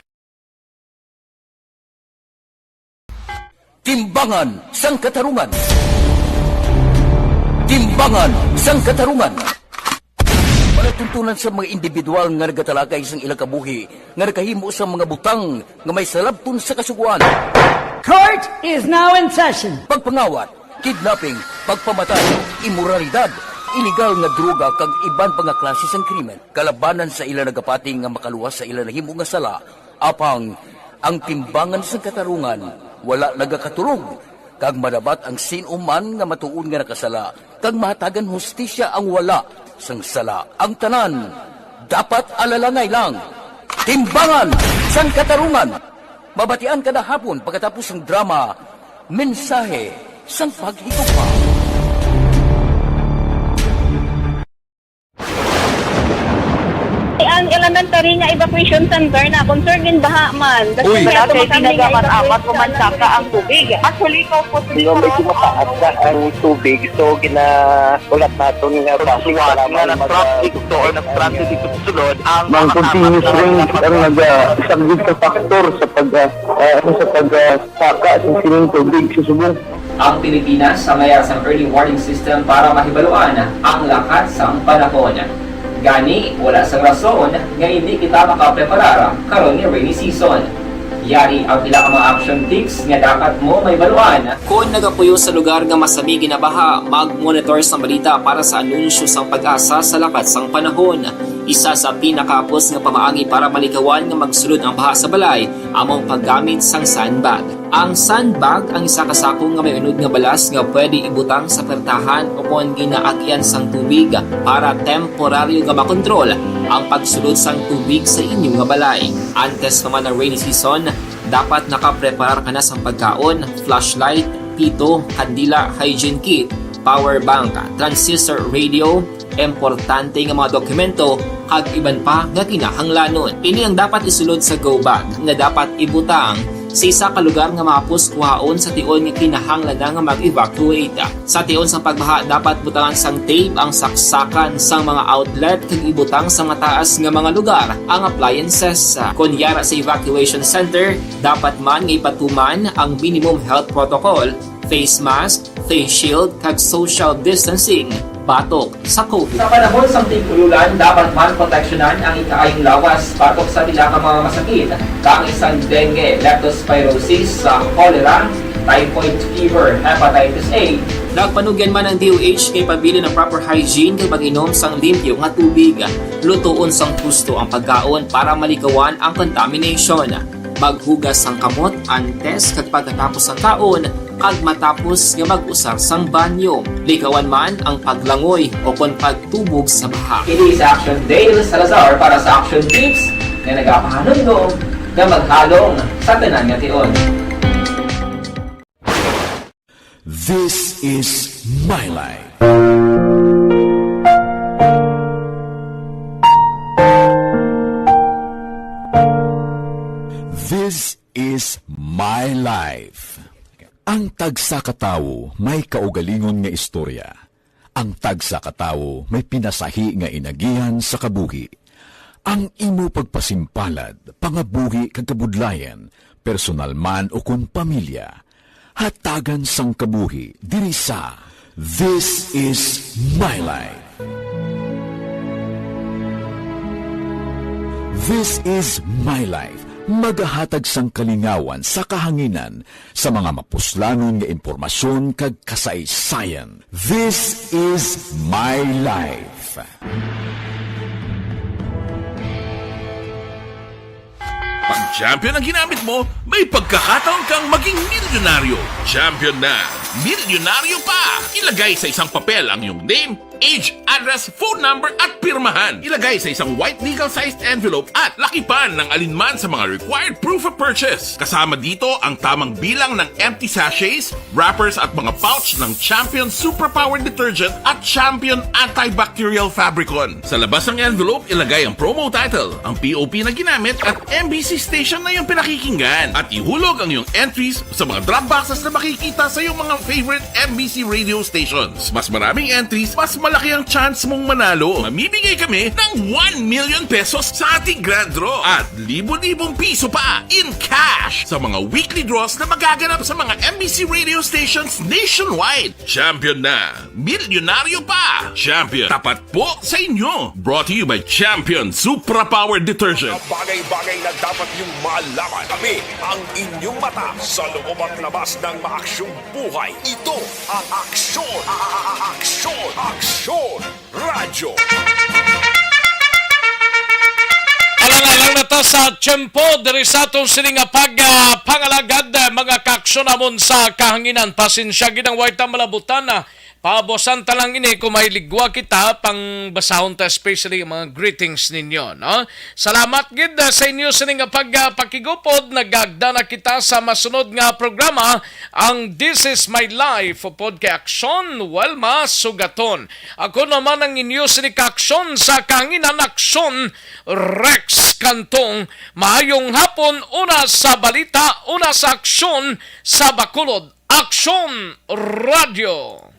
Timbangan sang Katarungan. Timbangan sang Katarungan. Palatuntunan sa mga individual nga nagatalakay sang ilang kabuhi nga nakahimo sang mga butang nga may salabton sa Kasugoan. Court is now in session. Pagpangawat, kidnapping, pagpamatay, imoralidad, iligal nga droga kag iban pa nga klase sang krimen kalabanan sa ila nagapati nga makaluwas sa ila nahimo nga sala. Apang ang Timbangan sang Katarungan wala nagakaturog, kag madapat ang sin-o man nga matuod nga nakasala kag mahatagan hustisya ang wala sang sala. Ang tanan dapat alalangay lang. Timbangan sang Katarungan. Mabatian kada hapon pagkatapos sang drama, Mensahe sang Paghigugma. Ang elementary nga evacuation center na concern gin baha man. Uy. Malapit, tinaga man apat o man saka ang tubig. Actually, ikaw po, Sino may kumakaat na ang tubig, so ginaulat naton nga basi nga nag-traffic to or nag-transit dito sa sulod ang Mang continuous rain ang nag-saglit sa factor sa pag ah, ah, ano, sa pag ah, saka sa sining tubig sa subong. Ang Pilipinas sa mayar sang early warning system para mahibaluan ang lakat sang panahon. Gani, wala sang rason nga indi kita makapreparar karon nga rainy season. Yari ang pila ka mga action tips nga dapat mo mahibaluan. Kon nagapuyo sa lugar nga masami ginabaha, mag-monitor sang balita para sa anunsyo sang PAGASA sa lakat sang panahon. Isa sa pinakahapos nga pamaagi para malikawan nga magsulod ang baha sa balay amo ang paggamit sang sandbag. Ang sandbag ang isa ka sako nga may unod nga balas nga pwede ibutang sa pertahan ukon ginaagian sang tubig para temporaryo nga makontrol ang pagsulod sang tubig sa inyo nga balay. Antes pa man ang rainy season, dapat nakapreparar ka na sang pagkaon, flashlight, pito, kandila, hygiene kit, power bank, transistor radio, importante nga mga dokumento, kag iban pa nga kinahanglanon. Ini ang dapat isulod sa go bag nga dapat ibutang sa isa ka lugar nga mahapos kuhaon sa tion nga kinahanglan na nga mag-evacuate. Sa tion sang pagbaha, dapat butangan sang tape ang saksakan sang mga outlet kag ibutang sa mataas nga mga lugar ang appliances. Kon yara sa evacuation center, dapat man nga ipatuman ang minimum health protocol, face mask, face shield, kag social distancing batok sa COVID. Sa panahon sang tig-ululan, dapat man proteksyonan ang ikaayong lawas batok sa pila ka mga masakit, kaangay sang dengue, leptospirosis, sa cholera, typhoid fever, hepatitis A. Nagpanugyan man ang D O H kay pabilin ang proper hygiene kag mag-inom sang limpyo nga tubig. Lutoon sang husto ang pagkaon para malikawan ang contamination. Maghugas sang kamot antes kag pagkatapos sang kaon, kag matapos nga mag-usar sang banyo. Likawan man ang paglangoy o kon pagtubog sa baha. Ini si Action Dale Salazar para sa Action Tips nga nagapahanumdom nga maghalong sa tanan nga tion. This is my life. This is my life. Ang tagsa ka tawo may kaugalingon nga istorya. Ang tagsa ka tawo may pinasahi nga inagihan sa kabuhi. Ang imo pagpasimpalad, pangabuhi kag kabudlayan, personal man ukon pamilya, hatagan sang kabuhi diri sa This Is My Life. This is My Life, magahatag sang kalingawan sa kahanginan sa mga mapuslanon nga impormasyon kag kasaysayan. This is My Life. Pag champion ang ginamit mo, may pagkakataon kang maging milyonaryo. Champion na, milyonaryo pa! Ilagay sa isang papel ang iyong name, age, address, phone number, at pirmahan. Ilagay sa isang white legal-sized envelope at lakipan ng alinman sa mga required proof of purchase. Kasama dito ang tamang bilang ng empty sachets, wrappers, at mga pouch ng Champion Superpower Detergent at Champion Antibacterial Fabricon. Sa labas ng envelope, ilagay ang promo title, ang P O P na ginamit, at M B C station na iyong pinakikinggan. At ihulog ang iyong entries sa mga drop boxes na makikita sa iyong mga favorite M B C radio stations. Mas maraming entries, mas malaki ang chance mong manalo. Mamimigay kami ng one million pesos sa ating grand draw at libo-libong piso pa in cash sa mga weekly draws na magaganap sa mga M B C radio stations nationwide. Champion na! Milyonaryo pa! Champion, tapat po sa inyo! Brought to you by Champion Supra Power Detergent. Mga bagay-bagay na dapat niyong malaman. Kami ang inyong mata sa loob at labas ng maaksyong buhay. Ito ang Aksyon, a- a- a- Aksyon, Aksyon Radyo. Alang-alang na ta sa tiyempo diri sa atong sini nga pag, ah, pangalagad, ah, mga kaaksyon namon sa kahanginan. Pasensya gid ang way ta malabutan, ah. Pabusan ta lang ini kung may ligwa kita, pang basahon ta especially ang mga greetings ninyo, no? Salamat gid, ah, sa inyo sini nga pag, ah, pakigupod. Nagagda na kita sa masunod nga programa, ang This Is My Life, upod kay Aksyon Welma Sugaton. Ako naman ang inyo sini ka Aksyon sa kahanginan, Aksyon Rex Cantong. Maayong hapon, una sa balita, una sa aksyon sa Bacolod. Aksyon Radyo.